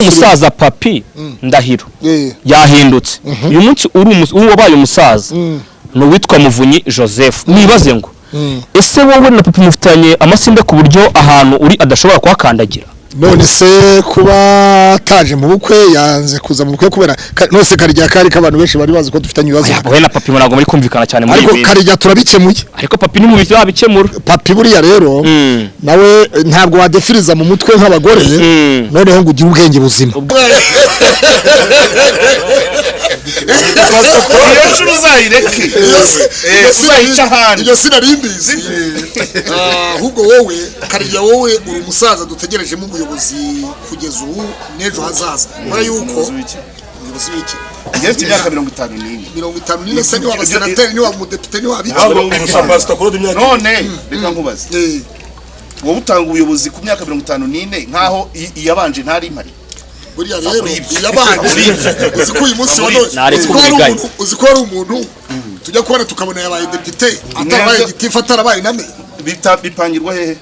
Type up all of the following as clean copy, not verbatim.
Umusaza Papi Ndahiro yahindutse. Uyu munsi uri wabaye umusaza ni uwitwa Muvunyi Joseph. Nibaze ngo ese wowe na Papi mufitanye amasinde ku buryo ahantu uri adashobora kuhakandagira? None se kuba ataje mu bukwe, yanze kuza mu bukwe kubera none se Karegeya kari k'abantu benshi bari bazi ko dufitanye ibibazo? Wowe na Papi ntabwo muri kumvikana cyane muri Ariko iyi minsi. Karegeya turabikemuye. Ariko Papi ni mu bintu yabikemura. Papi buriya rero nawe ntabwo wadefiriza mu mutwe nk'abagore, noneho ngo ugire ubwenge buzima. Iyo nshuro uzayireke, uzayica ahandi. Ibyo sinari mbizi. Ahubwo wowe Karegeya, wowe uri umusaza dutegerejemo umuyobozi kugeza ubu n'ejo hazaza, kubera yuko umuyobozi w'iki? Njye mfite imyaka 54. 54 se niwaba senateri, niwaba umudepite, niwaba iki? Urusha Pastor Claude imyaka. None reka nkubaze, wowe utanga ubuyobozi ku myaka 54 nk'aho iyabanje ntari impari? Buriya rero Kuri ibyo. iyabanje, Kuri ibyo. uzi ko uyu munsi wa Kuri none ibyo. Naretse uzi ko hari uburiganya. umuntu, uzi ko hari umuntu tujya kubona tukabona yabaye depite atarabaye gitifu, atarabaye na meya. Bipangirwa hehe?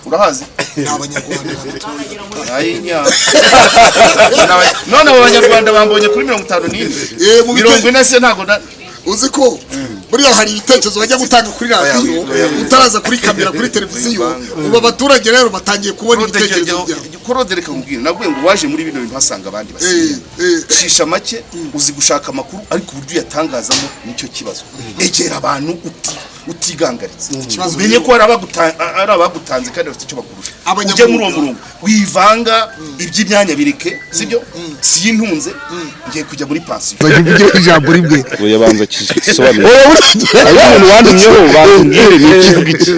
Urahazi? Ni Abanyarwanda batoya. Ayinya. None abo Banyarwanda bambonye kuri 54, Mu 40 se ntabwo Uzi ko buriya hari ibitekerezo bajya gutanga kuri radiyo utaraza kuri kamera, kuri televiziyo. Ubu abaturage rero batangiye kubona ibitekerezo byabo. Claude, reka nkubwire, nabwiye ngo waje muri bino bintu hasanga abandi basigaye. Shisha make, uzi gushaka amakuru, ariko uburyo uyatangazamo nicyo kibazo. Egera abantu utigangaritse, Ikibazo umenye ko hari abagutanze kandi bafite icyo bakurusha. Abanyamwuga. Ujye muri uwo murongo wivanga iby'imyanya, bireke. Sibyo? Si intunze, ngiye kujya muri pansiyo. Nzajya ijambo rimwe. Oya, banza kisobanure. Ayo umuntu wandumyeho, banza umbwire ni ikivuga iki.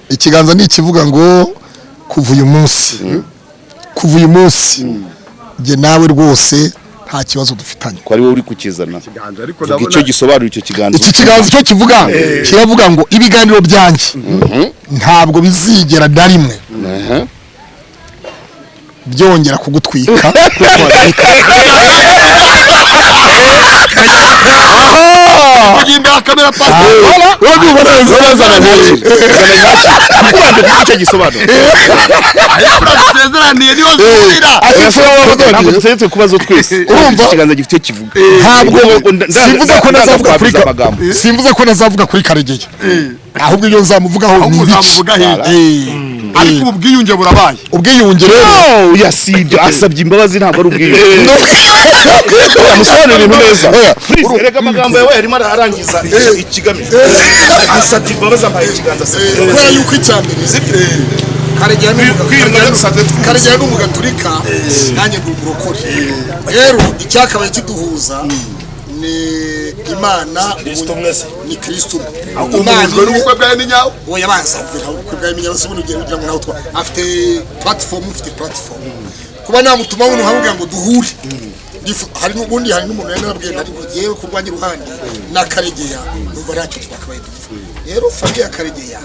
Ikiganza ni ikivuga ngo kuva uyu munsi njye nawe rwose nta kibazo dufitanye. Ko ari wowe uri kukizana. Ikiganza ariko Vuga icyo ndabona gisobanura icyo kiganza. Iki kiganza icyo kivuga, kiravuga ngo ibiganiro byanjye ntabwo bizigera na rimwe byongera kugutwika. Kugira imbere ya kamera, Pastor. Zana nkakire, zana nkakire, kubanza kuvuga icyo gisobanura. Dusezeraniye niho zihurira. Ntabwo dutegetswe kubazo twese. Urumva? Ikiganza gifite icyo kivuga. Ntabwo simvuze ko nazavuga kuri amagambo. Simvuze ko nazavuga kuri Karegeya, ahubwo ibyo nzamuvugaho ni Ahubwo ibiki? uzamuvuga hehe? Ariko ubu bwiyunge burabaye. Ubwiyunge rero No, yasibye, asabye imbabazi, ntabwo ari ubwiyunge. Musobanurire ibintu neza. Oya. Please, erega amagambo yawe yarimo arangiza ikigamijwe. Asabye imbabazi, ampaye ikiganza, asabye imbabazi. Kubera yuko icya mbere Karegeya ni Kwiyunga dusanzwe twuzuye. Karegeya ni umugaturika, nanjye ndi umurokore. Rero icyakabaye kiduhuza ni Imana. Kristo mwese. Ni Kristo umwe, Imana Umuhujwe imwe. n'ubukwe bwawe ni nyawe. Oya, banza mvira ubukwe bwawe menya bose. Ubundi ugira ngo nawe twa afite platform, ufite platform, kuba namutuma buno nkamubwira ngo duhure. Hari n'ubundi, hari n'umuntu yari narabwiye ntari ngo yewe kurwanya iruhande na Karegeya, numva ntacyo twakabaye dupfa. Rero famille ya Karegeya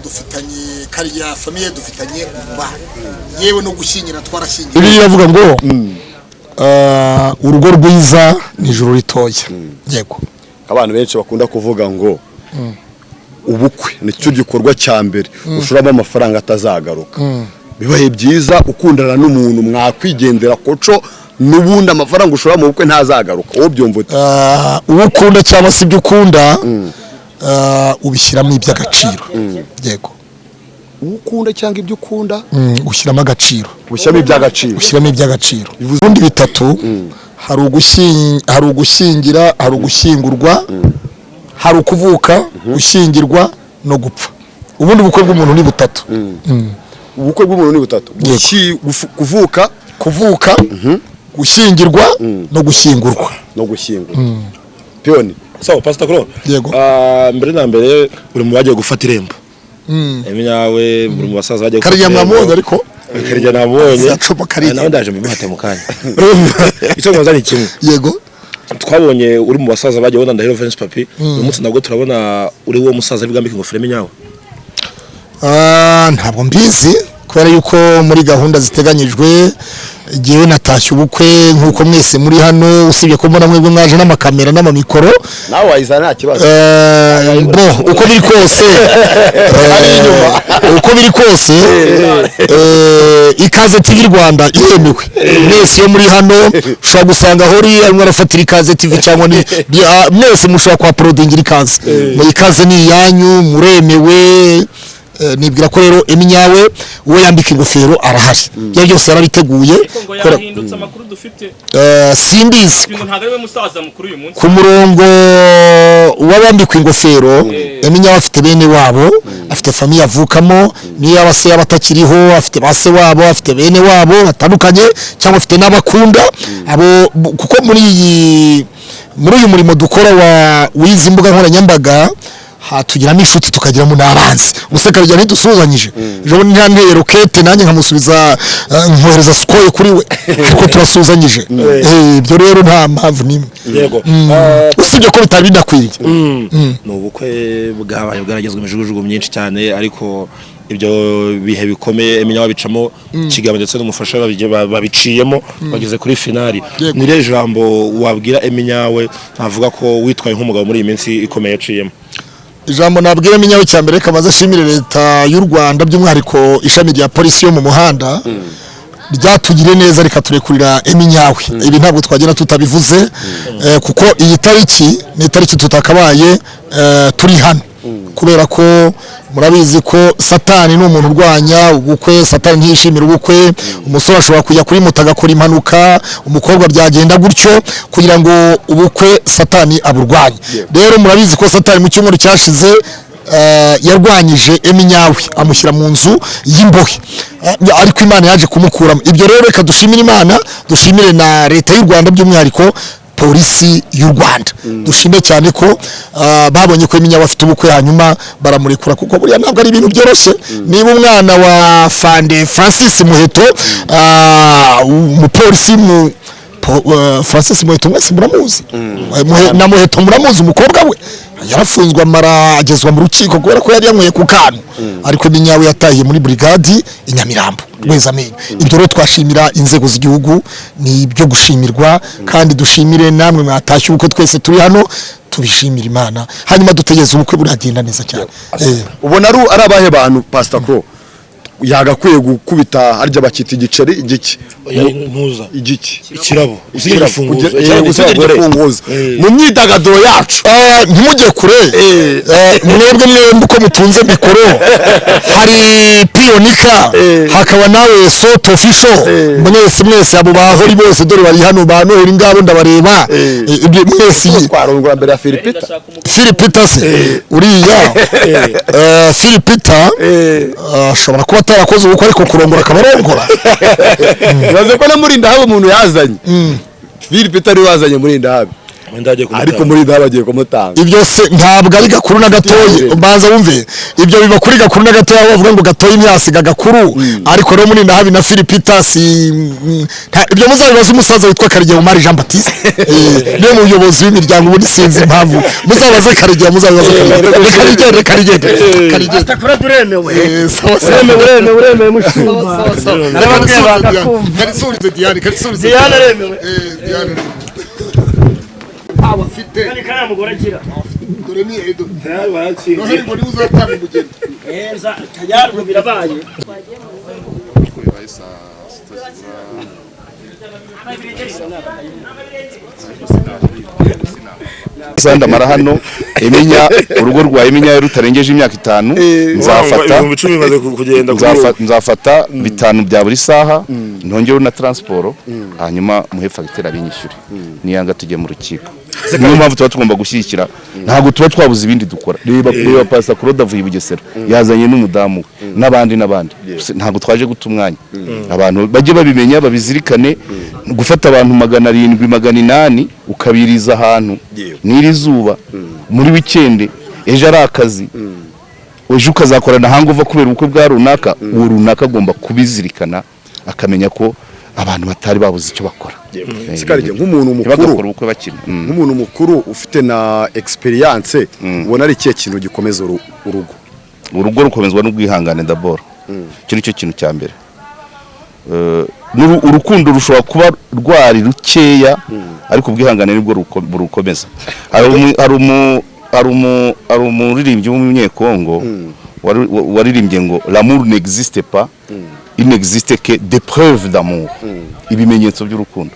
dufitanye, Karegeya famille dufitanye umubano, yewe no gushyingira twarashyingira. Bibiliya iravuga ngo urugo rwiza ni ijuru ritoya. Yego. Abantu benshi bakunda kuvuga ngo ubukwe nicyo gikorwa cya mbere ushoramo amafaranga atazagaruka. Bibaye byiza ukundana n'umuntu mwakwigendera koco, n'ubundi amafaranga ushora mu bukwe ntazagaruka. Wowe byumva ute? Uwo ukunda cyangwa se ibyo ukunda, ubishyiramo iby'agaciro, yego. Uwo ukunda cyangwa ibyo ukunda? Ushyiramo agaciro. Ubishyiramo iby'agaciro. Ushyiramo iby'agaciro. Ubundi bitatu: hari ugushyingira, hari ugushyingurwa, hari ukuvuka, gushyingirwa no gupfa. Ubundi ubukwe bw'umuntu ni butatu. Ubukwe bw'umuntu ni butatu? Yego. Kuvuka, Kuvuka, gushyingirwa no gushyingurwa. No gushyingura. Piyoni. Sawa, Pastor Claude. Yego. Mbere na mbere uri mu bagiye gufata irembo. Emi nawe uri mu basaza bagiye gufata Karegeya irembo. mwamubonye ariko? Karegeya nabonye. Zacoma Karegeya. Nawe ndaje mbimuhate mu kanya. Icyo nkoza ni kimwe. Yego. Twabonye uri mu basaza bagiye ubona Ndahiro Valens Papi. Uyu munsi nabwo turabona uri wo musaza ari bwambike ingofero nyawe. Ntabwo mbizi. Kubera yuko muri gahunda ziteganyijwe jyewe natashye ubukwe nk'uko mwese muri hano, usibye ko mbona mwebwe mwaje n'amakamera n'amamikoro. Nawe wayizana nta kibazo. Bon, uko biri kose, uko biri kose, Ikaze TV Rwanda iremewe. Mwese iyo muri hano ushobora gusanga aho uri arimo arafatira Ikaze TV, cyangwa ni mwese mushobora kuhaporodingira Ikaze. Mu Ikaze ni iyanyu, muremewe. Nibwira ko rero Eminyawe uwo yambika ingofero arahari, ibyo byose yarabiteguye. Ngo yahindutse, amakuru dufite. Simbizi. Ngo ntabwo ari we musaza mukuru uyu munsi. Ku murongo w'abambikwa ingofero, Eminyawe afite bene wabo, afite famille avukamo. Niyo yaba se yaba atakiriho, afite ba se wabo, afite bene wabo batandukanye, cyangwa afite n'abakunda abo, kuko muri uyu murimo dukora wa w'izi mbuga nkoranyambaga hatugiramo inshuti, tukagiramo n'abanzi. Ubuse Karya ntidusuhuzanyije ejo bundi? Ntanteye rokete, nanjye nkamusubiza, nkohereza sikoye kuri we, ariko turasuhuzanyije. Ibyo rero nta mpamvu n'imwe. Yego. Usibye ko bitari binakwiriye. Ni ubukwe bwabaye bwaragezwe imijugujugu myinshi cyane, ariko ibyo bihe bikomeye Emenya wabicamo Kigabo ndetse n'umufasha babiciyemo bageze kuri finali. Yego. Ni irihe jambo wabwira Eminyawe, ntavuga ko witwaye nk'umugabo muri iyi minsi ikomeye yaciyemo? Ijambo nabwira Eminyawe cya mbere, reka maze ashimire Leta y'u Rwanda, by'umwihariko ishami rya polisi yo mu muhanda ryatugiriye neza rikaturekurira Eminyawe. Ibi ntabwo twagenda tutabivuze, kuko iyi tariki ni itariki tutakabaye turi hano, kubera ko murabizi ko Satani ni umuntu urwanya ubukwe. Satani ntiyishimira ubukwe. Umusore ashobora kujya kuri moto agakora impanuka, umukobwa byagenda gutyo, kugira ngo ubukwe Satani aburwanye. Rero murabizi ko Satani mu cyumweru cyashize yarwanyije Eminyawe, amushyira mu nzu y'imbohe, ariko Imana yaje kumukuramo. Ibyo rero reka dushimire Imana, dushimire na Leta y'u Rwanda, by'umwihariko Polisi y'u Rwanda. Dushime cyane ko babonye ko Eminyawe afite ubukwe, hanyuma baramurekura, kuko buriya ntabwo ari ibintu byoroshye. Niba umwana wa Fande Francis Muheto, umupolisi mu Francis Muheto mwese muramuzi. Na Muheto muramuzi, umukobwa we yarafunzwe, amara agezwa mu rukiko kubera ko yari yanyweye ku kantu, ariko Eminyawe yatahiye muri brigade i Nyamirambo Rwezamenyo. Ibyo rero twashimira inzego z'igihugu, ni ibyo gushimirwa, kandi dushimire namwe mwatashye ubukwe. Twese turi hano tubishimira Imana, hanyuma dutegereze ubukwe buragenda neza cyane. Ubona ari abahe bantu Pastor Cro yagakwiye gukubita harya bakita igiceri, igiki? Oya, ntuza. Igiki? Ikirabo, usigaye igifunguzo. Gusiga igifunguzo mu myidagaduro yacu. Ntimujye kure. Mwebwe mwembi uko mutunze mikoro, hari Piyonika, hakaba nawe Soto Official. Mwese mwese abo bahori bose dore bari hano, ba Noheli ngabo ndabareba. Ibyo mwese. Twarongora mbere ya Philipita. Philipita se uriya, Philipita ashobora kuba atarakoze ubukwe, ariko kurongora akaba arongora. Ibaze ko na Murindahabi umuntu yazanye Philipita ari wazanye Murindahabi, Wenda agiye kumutanga. ariko Murindahabi agiye kumutanga. Ibyo se ntabwo ari gakuru na gatoya? Banza wumve, ibyo biba kuri gakuru na gatoya, aho bavuga ngo gatoya ntiyasiga gakuru. Ariko rero Murindahabi na Philipita si ibyo muzabibaza umusaza witwa Karegeya Umari Jean Baptiste. Niwe muyobozi w'imiryango ubundi. Sinzi impamvu, muzabaze Karegeya, muzabibaze Karegeya. Reka rigende, reka rigende, reka rigende. Pastor turemewe. Sawa sawa. Uremewe, uremewe, uremewe mushumba. Narababwiye bakakumva. Karisurize Diane, karisurize. Diane aremewe. Diane ufite. Kandi kariya mugore agira. Dore ni Edo Noheli ngo niwe uzatanga umugeni. Neza tayari, ubu birabaye. Bibaye saa 6 zibura. Ndamara hano Eminya, urugo rwa Eminya rutarengeje imyaka 5, nzafata 10,000 bimaze kugenda kuri nzafata 5 bya buri saha, ntongereho na transport, hanyuma muhe fagitire abinyishyure. Niyanga tujye mu rukiko. Niyo mpamvu tuba tugomba gushyigikira, ntabwo tuba twabuze ibindi dukora. Reba, reba Pastor Claude avuye i Bugesera, yazanye n'umudamu we n'abandi n'abandi. Ntabwo twaje guta umwanya. Abantu bajye babimenya, babizirikane. Gufata abantu 700, 800 ukabiriza ahantu n'iri zuba muri wikendi, ejo ari akazi, ejo ukazakorana hangover kubera ubukwe bwa runaka, uwo runaka agomba kubizirikana, akamenya ko abantu batari babuze icyo bakora. Sikarige nk'umuntu mukuru, ntibagakore ubukwe bakina. Nk'umuntu mukuru ufite na experience, ubona ari ikihe kintu gikomeza urugo? Urugo rukomezwa n'ubwihangane d'abord. Icyo ni cyo kintu cya mbere. Urukundo rushobora kuba rwari rukeya, ariko ubwihangane nibwo burukomeza. Hari umuririmbyi w'umunyekongo waririmbye ngo "L'amour n'existe pas, il n'existe que des preuves d'amour", ibimenyetso by'urukundo.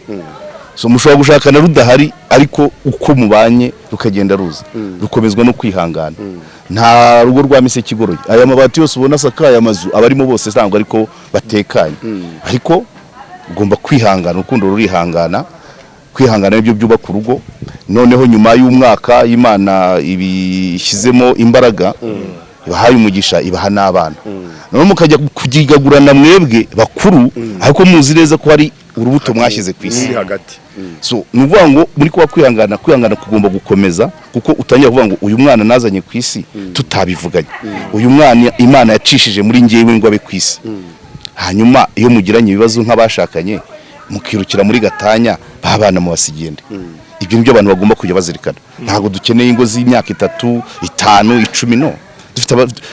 So mushobora gushakana rudahari, ariko uko mubanye rukagenda ruza, rukomezwa no kwihangana. Nta rugo rwa miseke igoroye. Aya mabati yose ubona asakaye amazu, abarimo bose ntabwo ariko batekanye, ariko ugomba kwihangana. Urukundo rurihangana. Kwihangana nibyo byubaka urugo. Noneho nyuma y'umwaka, Imana ibishyizemo imbaraga, ibahaye umugisha, ibaha n'abana, noneho mukajya kugigagurana mwebwe bakuru, ariko muzi neza ko hari urubuto mwashyize ku isi Uri hagati. So ni ukuvuga ngo muri kuba kwihangana, kwihangana kugomba gukomeza, kuko utangira kuvuga ngo uyu mwana nazanye ku isi tutabivuganye, uyu mwana Imana yacishije muri njyewe ngo abe ku isi. Hanyuma iyo mugiranye ibibazo nk'abashakanye, mukirukira muri gatanya, ba bana mubasigende. Ibyo nibyo abantu bagomba kujya bazirikana. Ntabwo dukeneye ingo z'imyaka 3, 5, 10. No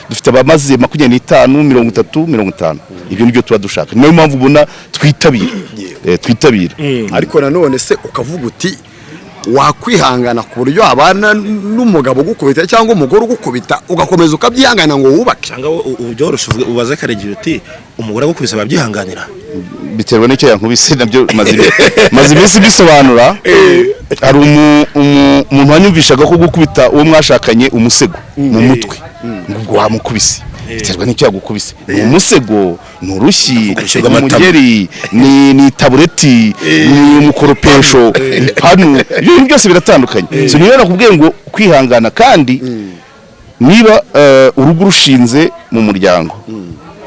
dufite abamaze 25, 30, 50. Ibyo nibyo tuba dushaka. Niyo mpamvu ubona twitabira. Ariko nanone se ukavuga uti wakwihangana ku buryo wabana n'umugabo ugukubita cyangwa umugore ugukubita, ugakomeza ukabyihangana ngo wubake? Cyangwa ubyoroshye ubaze Karegeya uti umugore agukubise babyihanganira? Biterwa n'icyo yankubise. Nabyo maze iminsi bisobanura. Hari umuntu wanyumvishaga ko gukubita uwo mwashakanye umusego mu mutwe ngo ubwo wamukubise. Biterwa n'icyo yagukubise: ni umusego, ni urushyi, Urushyi ni rw'amatama. umugeri, ni tabureti, ni umukoropesho, ipanu. Ibyo bintu byose biratandukanye. So niyo nakubwiye ngo kwihangana. Kandi niba urugo rushinze mu muryango,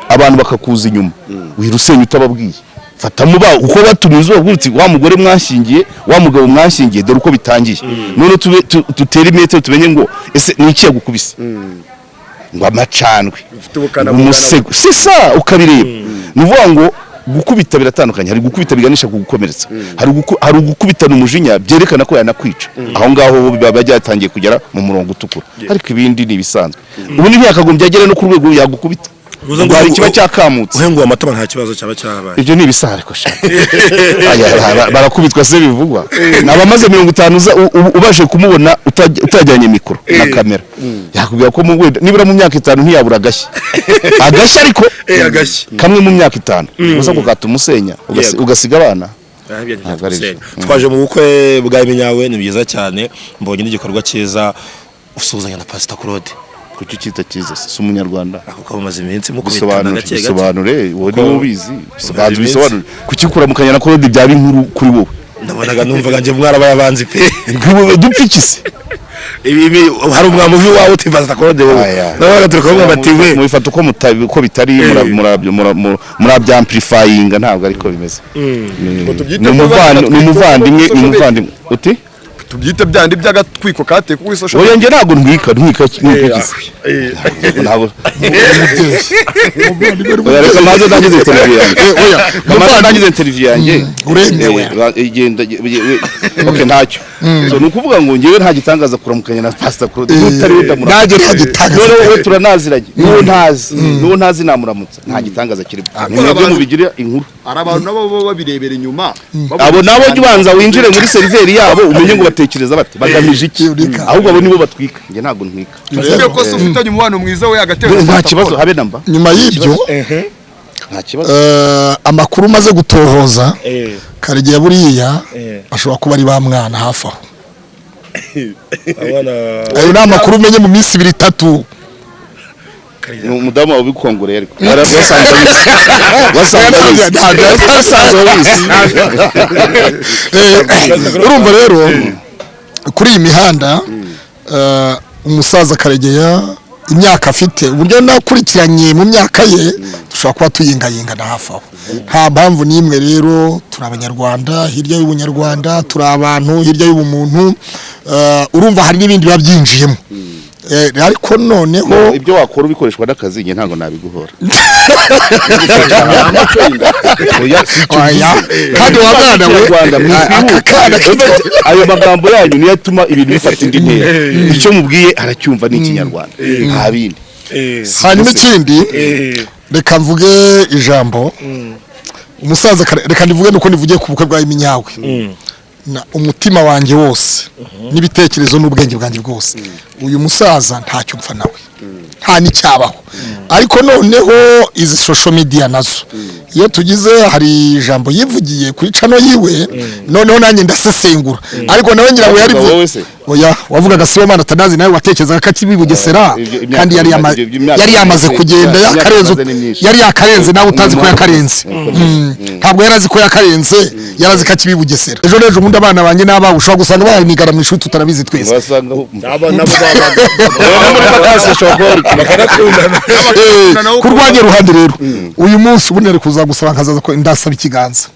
abantu bakakuza inyuma, wirusenya utababwiye. Fatamo ba uko batumiza, ubabwira uti wa mugore mwashyingiye, wa mugabo mwashyingiye, dore uko bitangiye. None tube dutere imetero, tumenye ngo ese ni iki yagukubise, ngo amacandwe, Ufite ubukana ngo umusego sisa, ukabireba. Ni ukuvuga ngo gukubita biratandukanye. Hari gukubita biganisha ku gukomeretsa, hari ugukubitana umujinya byerekana ko yanakwica. Aho ngaho ho biba byatangiye kugera mu murongo utukura, ariko ibindi ni ibisanzwe. Ubu ntiyakagombye agera no ku rwego yagukubita Uvuze ngo hari ikiba cyakamutse. Uhenguwe amatama nta kibazo cyaba cyabaye. Ibyo ni ibisaha, ariko sha. Aya, barakubitwa se bivugwa? Ni abamaze 50 ubashe kumubona utajyanye mikoro na kamera, yakubwira ko mu wenda nibura mu myaka 5 ntiyabura agashyi, agashyi ariko Agashyi. kamwe mu myaka 5 gusa, kukatuma usenya ugasiga abana. Ntabwo ari byo. Twaje mu bukwe bwa Minyawe, ni byiza cyane. Mbonye n'igikorwa cyiza, usuhuzanya na Pastor Claude. Kuki ucyita cyiza? Si umunyarwanda? Ako kamaze iminsi mukubitana Bisobanure. gake gake. Bisobanure, wowe Kuko niwe ubizi. Bisobanure. iminsi. Bisobanure. Kuki kuramukanya na Claude byaba inkuru kuri wowe? Nabonaga, numvaga njye mwarabaye abanzi pe. Dupfa iki se? Ibi hari umwamuvi wawe uti Pastor Claude wowe. Aya. Nabonaga turi kumwe bati we. Mubifata uko uko bitari, murabyamplifyinga, ntabwo ariko bimeze. Tubyite Ni ko ni umuvandimwe, social ni media. umuvandimwe uti Tubyite byandi by'agatwiko kateye kuri social. Oya, njye ntabwo ntwika. Ntwika, ntwika iki se? Ntabwo. Oya, reka maze ndangize interview yanjye. Oya. Kamaze ndangize interview yanjye. Uremewe. Igenda okay, ntacyo. So ni ukuvuga ngo njyewe nta gitangaza kuramukanya na Pastor Claude. N'utari we ndamuramutsa. Nanjye nta gitangaza. Noneho we turanaziranye. N'uwo ntazi namuramutsa, nta gitangaza kirimo. Ni mwebwe mubigira inkuru. Hari abantu nabo baba babirebera inyuma. Abo nabo jya ubanza winjire muri server yabo, umenye ngo batekereza bate, bagamije iki. Ahubwo abo nibo batwika, njye ntabwo ntwika. Tuvuge ko se ufitanye umubano mwiza we hagati yawe na Nta Pastor kibazo. Paul. Habe namba. Nyuma y'ibyo, Nta kibazo. Amakuru umaze gutohoza, Karegeya buriya bashobora kuba ari ba mwana hafi aho. Abana. Ayo ni amakuru umenye mu minsi 2, 3. Ni umudamu wawe ubikongoreye, ariko wasanze abizi, wasanze abizi, wasanze abizi. Urumva rero kuri iyi mihanda, umusaza Karegeya imyaka afite, uburyo nakurikiranye mu myaka ye, dushobora kuba tuyingayingana hafi aho. Nta mpamvu n'imwe rero. Turi abanyarwanda hirya y'ubunyarwanda, turi abantu hirya y'ubumuntu. Urumva hari n'ibindi biba byinjiyemo. Ariko noneho Ibyo wakora ubikoreshwa n'akazi, njye ntabwo nabiguhora. Oya, si icyo Oya, mvuze. kandi wa mwana we, Rwanda, aka kana kitwa ayo magambo yanyu niyo atuma ibintu bifata indi ntera. Icyo mubwiye aracyumva, ni ikinyarwanda, nta bindi. Hanyuma ikindi Reka mvuge ijambo umusaza reka ndivuge nuko nivugiye ku bukwe bwa Iminyawe. Na umutima wanjye wose n'ibitekerezo n'ubwenge bwanjye bwose, uyu musaza ntacyo mpfa nawe, nta n'icyabaho. Ariko noneho izi social media nazo, iyo tugize, hari ijambo yivugiye kuri channel yiwe, noneho nanjye ndasesengura, ariko nawe ngira ngo yari Wowe se? Oya, wavugaga Sibomana Atanazi, nawe watekerezaga ko akibi Bugesera, Ibyo kandi yari ibyo imyaka yari yamaze kugenda, imyaka yakarenze. imaze ni myinshi. Yari yakarenze, nawe utazi ko yakarenze. Ntabwo yari azi ko yakarenze, yari azi ko akibi Bugesera. Ejo n'ejo bundi abana banjye n'abawe ushobora gusanga baranigara mu ishuri, tutarabizi twese. Wasanga Aba nabo babaga muri vakansi bashobora kuba bari Bakanakundana. Ku rwanjye ruhande rero, uyu munsi ubundi nari kuzagusaba nkazaza ko ndasaba ikiganza.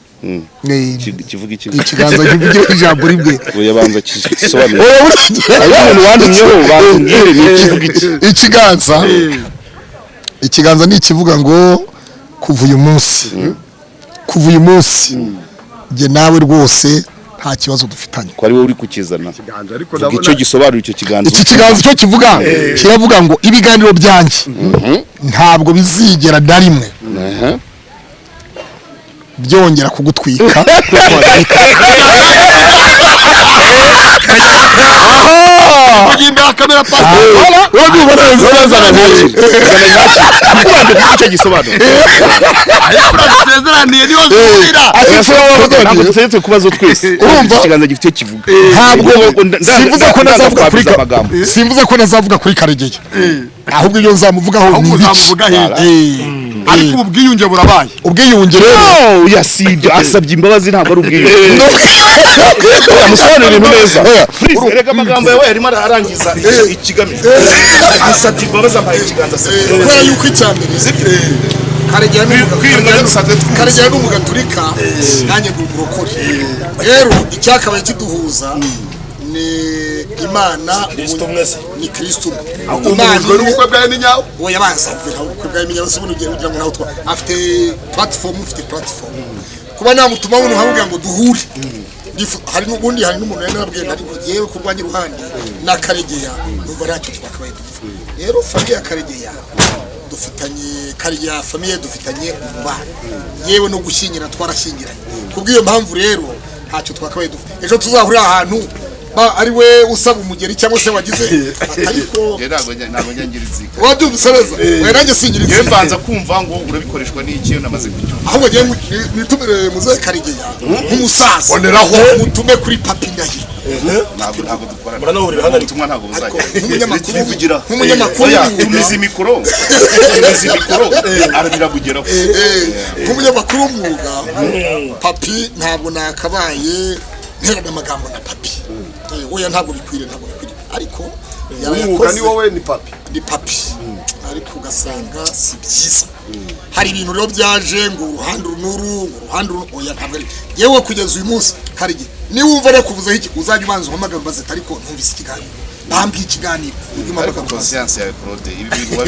Kivuga iki? Ikiganza kivugira ijambo rimwe. Oya, banza kisobanure. Oya, Ayo umuntu wandumyeho, banza umbwire ni ikivuga iki. Ikiganza ni ikivuga ngo kuva uyu munsi jye nawe rwose nta kibazo dufitanye. Ko ari wowe uri kukizana, Ikiganza, ariko vuga icyo ndabona gisobanura icyo kiganza. Iki kiganza icyo kivuga, kiravuga ngo ibiganiro byanjye ntabwo bizigera na rimwe byongera kugutwika. Kugenda kamera pastor. Urabyumva neza? Zana nyakire, zana nyakire, kubanza kuvuga icyo gisobanura. Sezeraniye niho zurira. Ntabwo dutegetswe kubazo twese. Urumva? Ikiganza gifite icyo kivuga. Ntabwo simvuze ko nazavuga kuri amagambo. Simvuze ko nazavuga kuri Karegeya, ahubwo ibyo nzamuvugaho ni Ahubwo ibiki? uzamuvuga hehe? Ariko ubu bwiyunge burabaye. Ubwiyunge rero No, ya si ibyo, asabye imbabazi, ntabwo ari ubwiyunge. Amusobanurira ibintu neza. Please, erega amagambo yawe yarimo arangiza ikigamijwe. Asabye imbabazi, ampaye ikiganza, asabye imbabazi. Kubera yuko icya mbere Karegeya ni Kwiyunga rero dusanzwe twumva. Karegeya ni umugaturika, nanjye ndi umurokore. Rero icyakabaye kiduhuza ni Imana. Kristo umwe se. Ni Kristo umwe, Imana Umuhujwe imwe. n'ubukwe bwawe n'inyawe. Oya, banza mvira ubukwe bwa Iminyawe se, ubundi ugira ngo nawe twa afite platform, ufite platform, kuba namutuma buno nkamubwira ngo duhure. Hari n'ubundi, hari n'umuntu yari narabwiye, ariko yewe ku rwanjye ruhande na Karegeya numva ntacyo twakabaye dupfa. Rero famille ya Karegeya dufitanye, Karegeya famille dufitanye umubano, yewe no gushyingira twarashyingiranye. Kubw'iyo mpamvu rero ntacyo twakabaye dupfa. Ejo tuzahurira ahantu ari we usaba umugeri cyangwa se wagize atariko. Njye ntabwo njya ngira inzika. Wabyumvise neza? Oya, nanjye singira Njyewe inzika. mbanza kumva ngo urabikoreshwa n'iki iyo namaze kucyumva. Ahubwo ngiye nitumire muzehe Karegeya nk'umusaza. Boneraho. Mutume kuri Papi Ndahiro. Ntabwo dukorana. Muranahurira hano ariko. Ubutumwa ntabwo Ariko buzagera. nk'umunyamakuru Tubivugira. nk'umunyamakuru Oya, w'umwuga. tumiza imikoro, tumiza imikoro, arabiragugeraho. Nk'umunyamakuru w'umwuga, Papi ntabwo nakabaye nterana amagambo na Papi. Oya, ntabwo bikwiriye, ntabwo bikwiriye, ariko Umwuga yarayakoze. ni wowe, ni papi. Ni Papi, ariko ugasanga si byiza. Hari ibintu rero byaje ngo uruhande uru n'uru, ngo uruhande uru. Oya, ntabwo ari yewe. Kugeza uyu munsi hari igihe niba wumva nakuvuzeho iki, uzajya ubanza uhamagara ubaze ati ariko numvise ikiganiro, bambwiye ikiganiro, ujye Ariko umpamagara ubaze. Conscience yawe, Claude, ibi bintu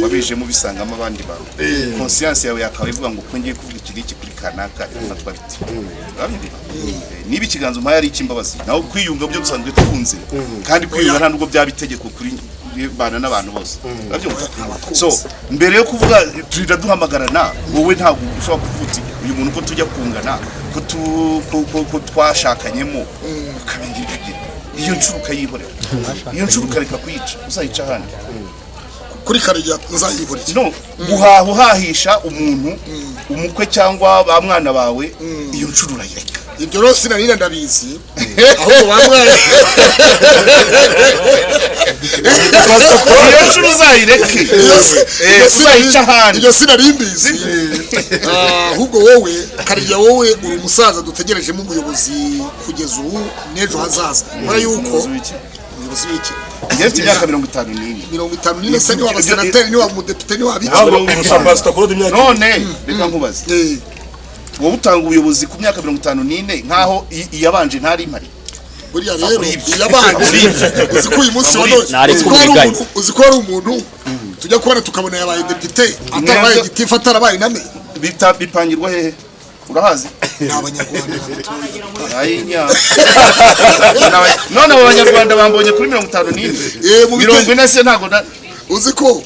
wabijemo ubisangamo abandi bantu, conscience yawe yakaba ivuga ngo ko ngiye kuvuga iki n'iki kuri kanaka bifatwa biti. Urabyumva? Niba ikiganza umpaye ari icy'imbabazi, naho kwiyunga byo dusanzwe tukunze, kandi kwiyunga nta nubwo byaba itegeko kuri bana n'abantu bose. Urabyumva? So mbere yo kuvuga turira duhamagarana, wowe ntabwo ushobora kuvuga uti uyu muntu ko tujya kungana, ko tu- ko- ko- ko twashakanyemo, ukamenya ibyo ugira, iyo nshuro ukayihorera, iyo nshuro ukareka kuyica, uzayica ahandi. Kuri Karegeya nzayihorera. No guhaha, uhahisha umuntu umukwe cyangwa ba mwana bawe, iyo nshuro urayireka. Ibyo rero sinarira ndabizi, ahubwo bamwaye. Iyo nshuro uzayireke, uzayica ahandi. Ibyo sinari mbizi. Ahubwo wowe Karegeya, wowe uri umusaza dutegerejemo ubuyobozi kugeza ubu n'ejo hazaza, kubera yuko Umuyobozi w'iki? Umuyobozi w'iki? Njye mfite imyaka 54. 54 se niwaba senateri, niwaba umudepite, niwaba iki? Ntabwo urusha Pastor Claude imyaka. None reka nkubaze, Eh, wowe utanga ubuyobozi ku myaka 54 nk'aho iyabanje ntari impari. Buriya rero Kuri ibyo. iyabanje, uzi ko uyu munsi wa none Nareka uzi ko hari uburiganya. umuntu, uzi ko hari umuntu tujya kubona tukabona yabaye depite atarabaye Mwebwe- gitifu, atarabaye name. Bita bipangirwa hehe? Urahazi? Ni Abanyarwanda batuye. Ayinya. None abo Banyarwanda bambonye kuri 54. Eh, mu 40 se ntabwo Uzi ko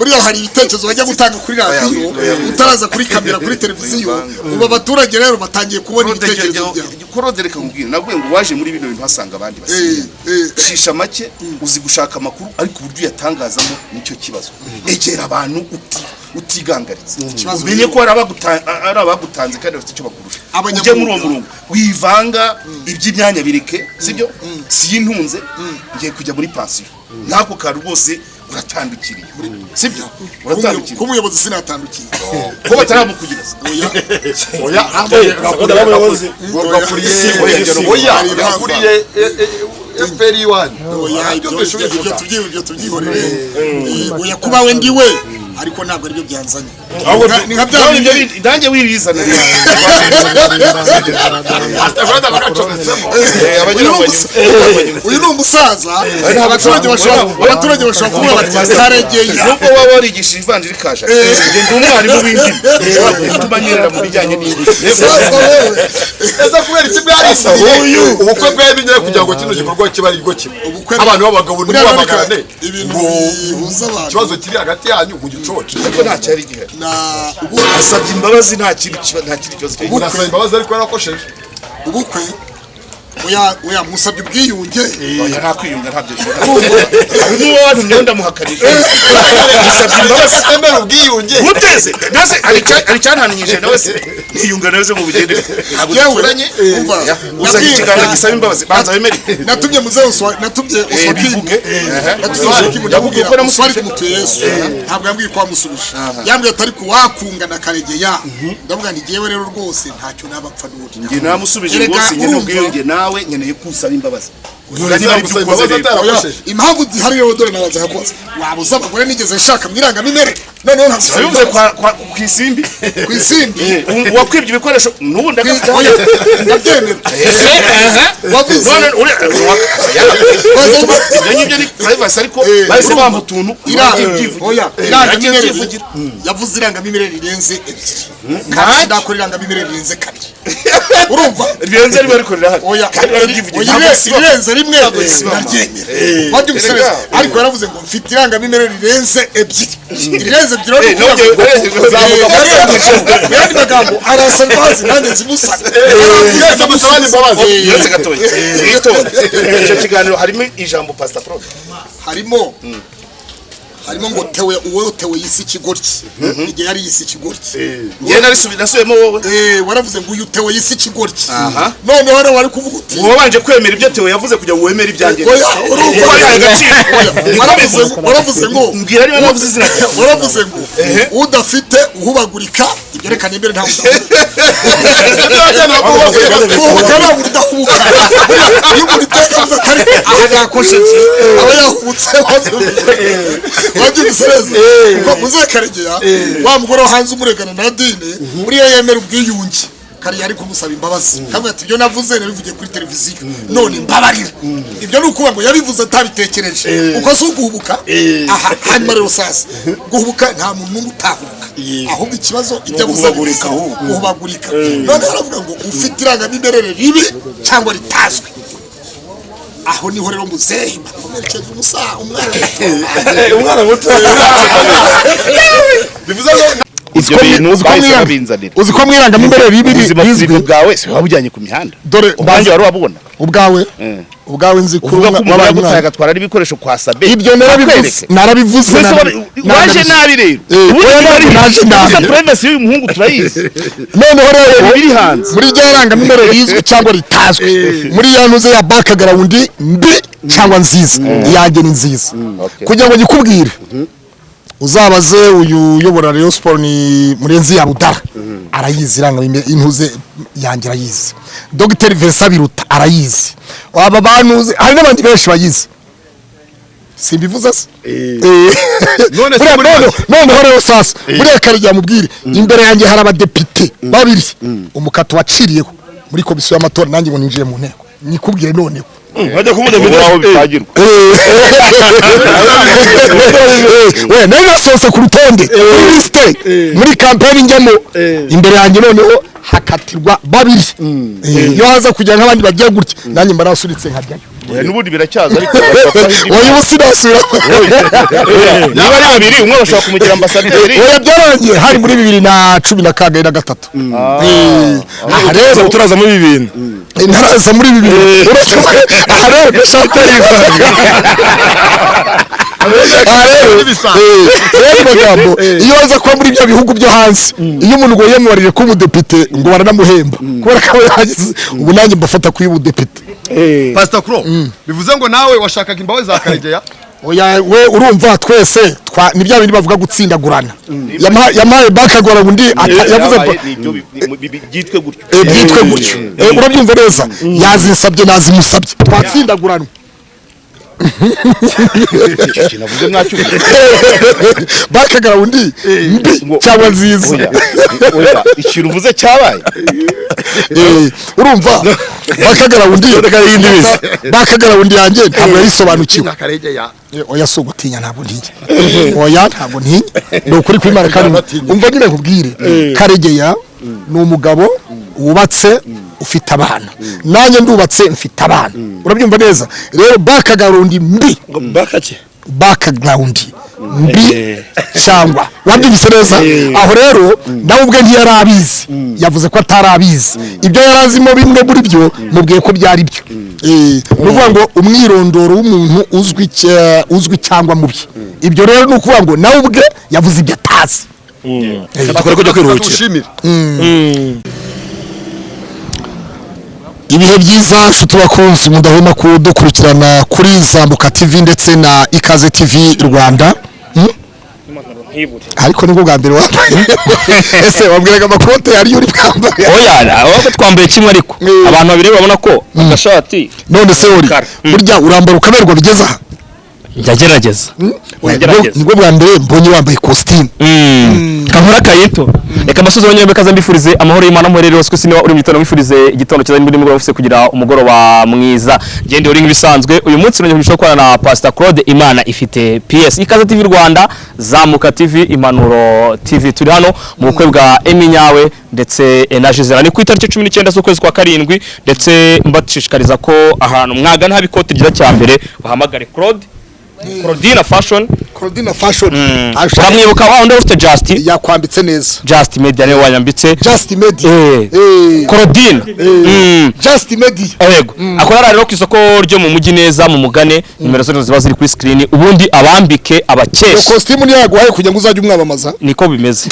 Buriya hari ibitekerezo bajya gutanga kuri radiyo utaraza kuri kamera, kuri televiziyo. Ubu abaturage rero batangiye kubona ibitekerezo byabo. Claude, reka nkubwire, nabwiye ngo waje muri bino bintu hasanga abandi basigaye. Shisha make, uzi gushaka amakuru, ariko uburyo uyatangazamo nicyo kibazo. Egera abantu utigangaritse, Ikibazo umenye ko hari abagutanze kandi bafite icyo bakurusha. Abanyamwuga. Ujye muri uwo murongo wivanga iby'imyanya, bireke, sibyo? Si intunze, ngiye kujya muri pansiyo nk'ako kantu rwose. Uratandukiriye, sibyo? Uratandukiriye. Ku muyobozi sinatandukiye. Ko bataramukugira. Oya. Oya, gakuriye, oya, gakuriye FPR iwanyu. Oya, ibyo tubyihorere. Oya, kuba we ndi we, ariko ntabwo aribyo byanzanye. Ni nka bya None ibyo bindi nanjye wirizana. Abagira ngo Uyu ni umusaza. Abaturage bashobora kuvuga bati karegeye. Nubwo waba warigishije ivanjiri kaje, njye ndi umwarimu w'indimi, bituma nyerera mu bijyanye n'indimi. Sasa wewe. Ese kubera iki mwarindiye ubukwe bwemenyere kugira ngo kino gikorwa kibe ari bwo kiba? Abantu b'abagabo Buriya ntibamagarane ibintu ngo bihuza abantu. Ikibazo kiri hagati yanyu mu gicoce. Ariko nta cyari gihari. Na ubu Asabye imbabazi, nta kindi nta kindi kibazo cyari gihari. Urasaba imbabazi ariko yarakosheje. Ubukwe, oya, oya, musabye ubwiyunge. Oya, nta kwiyunga, ntabyo. Niba wantumye ndamuhakanira, musabye imbabazi. Atemera ubwiyunge. Uteze nase hari icyantananyije nawe se? Ntiyunga nawe se mu bugende, ntabwo Yewe, duturanye. umva, Uzanye ikiganza gisaba imbabazi, banza wemere. Natumye muzehe Uswa, natumye Oswakim. Bivuge. Natumye Oswakim, ndamubwira Yakubwiye ko namusubije? Oswari mutuye Yesu ntabwo yambwiye ko wamusubije. Yambwiye ati ariko wakunga na Karegeya. Ndavuga nti jyewe rero rwose ntacyo naba mpfa n'undi. Njye namusubije. Erega Rwose nkeneye urumva- ubwiyunge nawe, nkeneye ko usaba imbabazi. None Niba ari gusaba ibyo ukoze imbabazi rero. atarakosheje. Impamvu zihari rero, dore nabanza nkakubaza: waba uzi abagore nigeze nshaka mu irangamimerere? Noneho ntabwo Wabivuze ku isimbi. Ku isimbi. Wakwibye ibikoresho n'ubu ndagafite. Oya, ndabyemera. Wavuze None ibyo ngibyo ni privacy, ariko bahise bampa utuntu. Oya, Nagiye irangamimerere byivugira. Yavuze irangamimerere rirenze ebyiri, kandi ndakora irangamimerere rirenze kabiri, urumva? Rirenze rimwe ariko rirahari. Oya. Kandi barabyivugira. Oya, Ntabwo risiba. irenze rimwe risiba. ndaryemera, wabyumvise neza. Ariko yaravuze ngo mfite irangamimerere rirenze ebyiri, irirenze ebyiri rero ni Nongeye ukuvuga ngo- uzamuka. Yarengeje. Mu yandi magambo, arasaba imbabazi nanjye nzimusaba. Mwese musabane imbabazi. Uretse gatoya, witonde. Icyo kiganiro harimo ijambo Pastor Prof? Harimo ngo tewe uwo tewe yisi ikigoryi, igihe yari yisi ikigoryi. Njye nasubiyemo wowe. Waravuze ngo uyu tewe yisi ikigoryi. Aha. Noneho rero wari kuvuga uti Wabanje kwemera ibyo Theo yavuze kugira ngo wemere ibyanjye. Oya, urumva. Wabihaye agaciro. Oya, waravuze ngo Mbwira niba navuze izina ryawe. Waravuze ngo udafite uhubagurika, ibyo reka nembere, ntawe udahubuka, ntabwo udahubuka. Iyo umuntu iteka avuze atari aha yakosheje, aba yahubutse, wabyumvise neza. Kuko muzekaregera wa mugore wo hanze umuregana na Dine, buriya yemera ubwiyunge kariya ari kumusaba imbabazi, kavuga ati ibyo navuze nabivugiye kuri televiziyo, none mbabarira. Ibyo ni ukuvuga ngo yabivuze atabitekereje, uko si uguhubuka? Aha hanyuma rero sasa guhubuka, nta muntu n'umwe utahubuka, ahubwo ikibazo ibyo avuze Guhubagurika ahubwo. Guhubagurika. None aravuga ngo ufite irangamimerere ribi cyangwa ritazwi, aho niho rero muzehe bakomerekeza umusaha, umwana muto. Umwana muto bivuze ngo Ibyo bintu bahise babinzanira. Uzi ko mu irangamimerere bibi Ubuzima bizwi? bwawe si wabujyanye ku mihanda? Dore Ubwanjye wari wabubona? Ubwawe nzi ko Uvuga ko umuntu wabaye yagutaye umwana. agatwara n'ibikoresho kwa Sabe. Ibyo narabivuze. Akwereke. Narabivuze. Mbese waje nabi rero. Ubundi Oya, ntabwo naje nabi. Gusa privacy y'uyu muhungu turayizi. Noneho rero Biri hanze. muri rya rangamimerere rizwi cyangwa ritazwi, muri ya ntuze ya background mbi cyangwa nziza, iyanjye ni nziza. Kugira ngo nyikubwire, uzabaze uyu uyobora Rayon Sport, ni Murenzi ya Budara, arayizi irangamimerere intuze yanjye, arayizi. Dr Vincent Biruta arayizi. Aba bantuze, hari n'abandi benshi bayizi, simbivuze se? None se Buriya muri noneho rero sasa buriya kare mubwire, imbere yanjye hari abadepite babiri umukato waciriyeho muri komisiyo y'amatora, nanjye ngo ninjiye mu nteko nikubwire noneho. Bajya kumudepite. Ubu aho bitagirwa. We nayo nasohotse ku rutonde kuri lisite muri kampani njyamo, imbere yanjye noneho hakatirwa babiri. Iyo haza kujya nk'abandi bagiye gutya, nanjye mba nasuritse nkajyayo. Byararangiye. N'ubundi biracyaza, ariko bashobora kubaha Oya, ubu sinasubira. indi. Niba ari babiri, umwe bashobora kumugira ambasaderi. Oya, byarangiye, hari muri bibiri na cumi na kangahe na gatatu. Aha rero Turaza muri ibi bintu. Ntaraza muri bibiri. Aha rero ndashaka, aha rero rero magambo, iyo waza kuba muri bya bihugu byo hanze, iyo umuntu ngo yiyamamariye kuba umudepite, ngo baranamuhemba kubera ko aba yagize. Ubu nanjye mbafata kuba umudepite. Pastor Kuro, bivuze ngo nawe washakaga imbabazi za Karegeya? Oya, we urumva twese ni bya bindi bavuga gutsindagurana. Yampaye background undi yavuze Yabaye, ni ibyo byitwe gutyo. Byitwe gutyo. Urabyumva neza, yazinsabye, nazimusabye, twatsindaguranwa. Navuze mwacyumvise? Background mbi cyangwa nziza. Oya, oya, ikintu uvuze cyabaye. Urumva background yanjye ntabwo yayisobanukiwe. Karegeya. Oya, si ugutinya, ntabwo ntinya. Oya, ntabwo ntinya, ni ukuri kw'Imana. Kandi umva nyine nkubwire, Karegeya ni umugabo wubatse, ufite abana, nanjye ndubatse, mfite abana. Urabyumva neza rero, background mbi Bakake. Background mbi cyangwa, wabyumvise neza. Aho rero nawe ubwe ntiyari abizi, yavuze ko atari abizi. Ibyo yari azimo bimwe muri byo mubwiye ko byari byo. Ni ukuvuga ngo umwirondoro w'umuntu uzwi uzwi cyangwa mubi. Ibyo rero ni ukuvuga ngo nawe ubwe yavuze ibyo atazi. Dukore kujya kwiruhukira. Tugushimire. Ibihe byiza, nshuti bakunzi mudahwema kudukurikirana kuri Zambuka TV ndetse na Ikaze TV Rwanda. Ariko nibwo bwa mbere wambaye, ese wabwiraga amakote ariyo uri bwambaye? Oya, ahubwo twambaye kimwe, ariko abantu babiri babona ko agashati None se uri Kare. burya urambara ukaberwa bigeze aha? Ndagerageza. Oya, Ndagerageza. Nibwo bwa mbere mbonye wambaye kositimu. Kankora kayito. Reka amasozi abanyambe kaza, mbifurize amahoro y'Imana muherere hose ku isi. Niba uri mu gitondo, mbifurize igitondo cyiza, nimba nimugoroba, ufise kugira umugoroba mwiza. Gende uri nk'ibisanzwe. Uyu munsi nongeye kugisha gukorana na Pastor Claude Imana ifite PS, Ikaze TV Rwanda, Zamuka TV, Impanuro TV. Turi hano mu bukwe bwa Emmy Nyawe ndetse na Gisela, ni ku itariki 19 z'ukwezi kwa karindwi. Ndetse mbashishikariza ko ahantu mwagana haba ikote ryiza cya mbere, bahamagare Claude, Claudine Fashion. Claudine Fashion. Uramwibuka wa undi ufite Just Yakwambitse neza. Just Media niwe wanyambitse. Just Media. Claudine. Just Media. Yego, akora rero ku isoko ryo mu mujyi neza, mu mugane. Nimero zose ziba ziri kuri screen, ubundi abambike Iyo abakesha. kositimu niyo yaguhaye kugira ngo uzajye umwamamaza? Niko bimeze.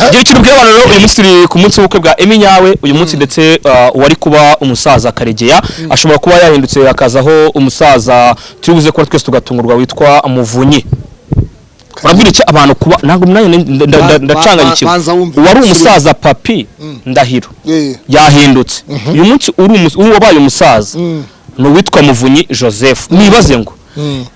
Gira ikintu ubwira abantu rero. Uyu munsi turi ku munsi w'ubukwe bwa Emmy Nyawe uyu munsi, ndetse uwari kuba umusaza Karegeya ashobora kuba yahindutse hakazaho umusaza turi buze kuba twese tugatungurwa witwa Muvunyi. Urabwira iki abantu kuba ntabwo nanjye ndacanganyikiwe? Banza wumve. Uwari umusaza Papi Ndahiro yahindutse. Uyu munsi uri wabaye umusaza ni uwitwa Muvunyi Joseph. Nibaze ngo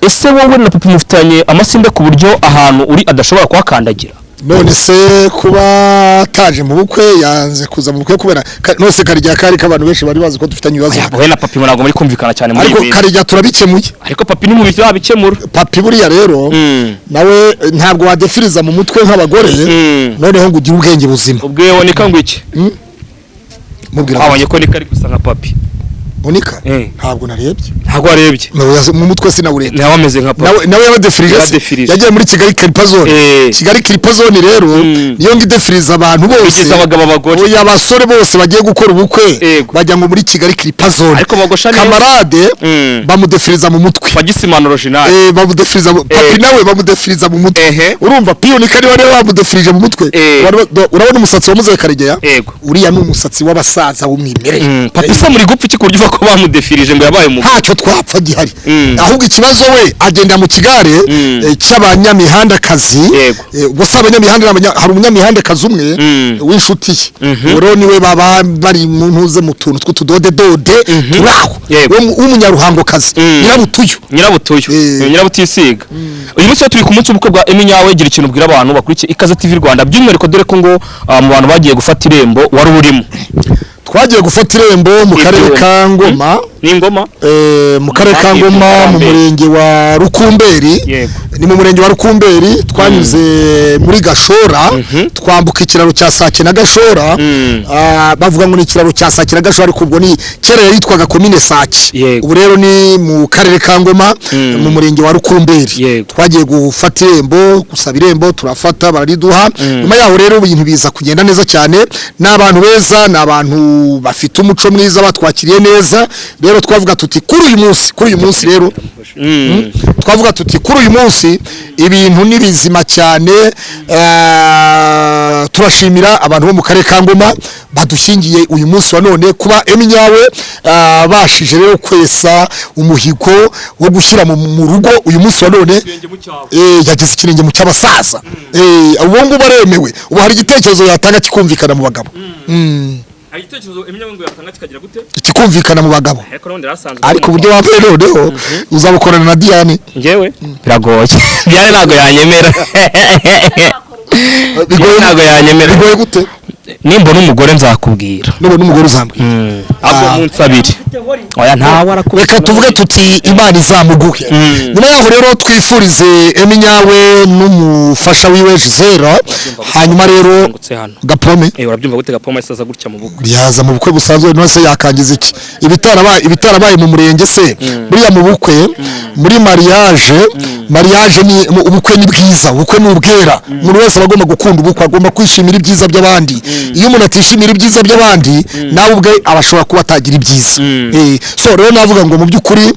ese wowe na papa mufitanye amasinde ku buryo ahantu uri adashobora kuhakandagira? None se kuba ataje mu bukwe, yanze kuza mu bukwe kubera none se Karegeya kari ko abantu benshi bari bazi ko dufitanye ibibazo? Wowe na papi ntabwo muri kumvikana cyane muri Ariko iyi minsi. Karegeya turabikemuye. Ariko papi ni mu bintu yabikemura. Papi buriya rero nawe ntabwo wadefiriza mu mutwe nk'abagore, noneho ngo ugire ubwenge buzima. Ubwo nika ngo iki? Mubwira. Wabonye ko nika ari gusa nka papi? Unika? Eh. Ntabwo narebye. Ntabwo warebye? Mu mutwe sinawurebye. Nawe ameze nka papi. Nawe yabadefirije se? Yaradefirije. Yagiye muri Kigali Clipper Zone. Kigali Clipper Zone rero niyo ngo idefiriza abantu bose. Bigize abagabo, abagore. Oya, abasore bose bagiye gukora ubukwe bajya ngo muri Kigali Clipper Zone. Ariko bogosha neza. Kamarade bamudefiriza mu mutwe. Fagisimana original. Bamudefiriza papi nawe bamudefiriza mu mutwe. Urumva piyonika niba niwe bamudefirije mu mutwe. Urabona umusatsi wa muzehe Karegeya? Yego. Uriya ni umusatsi w'abasaza w'umwimerere. Papi se muri gupfa iki ku buryo uvuga ko bamudefirije ngo yabaye umugabo? Ntacyo twapfa gihari. Ahubwo ikibazo, we agenda mu kigare cy'abanyamihandakazi. Yego. Ubwo si abanyamihanda, ni hari umunyamihandakazi umwe w'inshuti ye. Uwo rero niwe baba bari mu ntuze, mu tuntu tw'utudodedode turi aho. W'umunyaruhangokazi, Nyirabutuyu. Nyirabutuyu. Nyirabutisiga. Uyu munsi rero turi ku munsi w'ubukwe bwa Emmy Nyawe. Gira ikintu ubwira abantu bakurikiye Ikaze TV Rwanda by'umwihariko, dore ko ngo mu bantu bagiye gufata irembo wari urimo. Twagiye gufata irembo mu karere ka Ngoma. Ni Ngoma. Mu karere ka Ngoma, mu murenge wa Rukumberi. Ni mu murenge wa Rukumberi, twanyuze muri Gashora, twambuka ikiraro cya Sake na Gashora. Bavuga ngo ni ikiraro cya Sake na Gashora, ariko ubwo ni kera yitwaga komine Sake. Ubu rero ni mu karere ka Ngoma, mu murenge wa Rukumberi. Twagiye gufata irembo, gusaba irembo, turafata barariduha. Nyuma yaho rero ibintu biza kugenda neza cyane. Ni abantu beza, ni abantu bafite umuco mwiza, batwakiriye neza. Rero twavuga tuti kuri uyu munsi rero twavuga tuti kuri uyu munsi ibintu ni bizima cyane. Turashimira abantu bo mu karere ka Ngoma badushyingiye uyu munsi wa none, kuba Eminyawe bashije rero kwesa umuhigo wo gushyira mu rugo uyu munsi wa none. Yageze ikirenge mu cy'abasaza. Ubu ngubu aremewe, ubu hari igitekerezo yatanga kikumvikana mu bagabo. Hari igitekerezo Eminyawe ngo yatanga kikagira gute? Kikumvikana mu bagabo. Ariko uburyo wambaye noneho uzabukorana na Diane. Njyewe biragoye. Diane ntabwo yanyemera. Bigoye, ntabwo yanyemera. Bigoye gute? Nimbona umugore nzakubwira. Nubona umugore uzambwira. Ahubwo munsi abiri. Oya ntawe arakubwira. Reka tuvuge tuti Imana izamuguhe. Nyuma yaho rero twifurize Eminyawe n'umufasha wiwe Gisela. Hanyuma rero gapome. Urabyumva gute gapome isaza gutya mu bukwe? Yaza mu bukwe busanzwe, none se yakangiza iki? Ibitarabaye mu murenge se buriya mu bukwe, muri mariage, mariage ni ubukwe ni bwiza, ubukwe ni ubwera. Umuntu wese agomba gukunda ubukwe, agomba kwishimira ibyiza by'abandi. Iyo umuntu atishimira ibyiza by'abandi, nawe ubwe abashobora kuba atagira ibyiza. So rero navuga ngo mu by'ukuri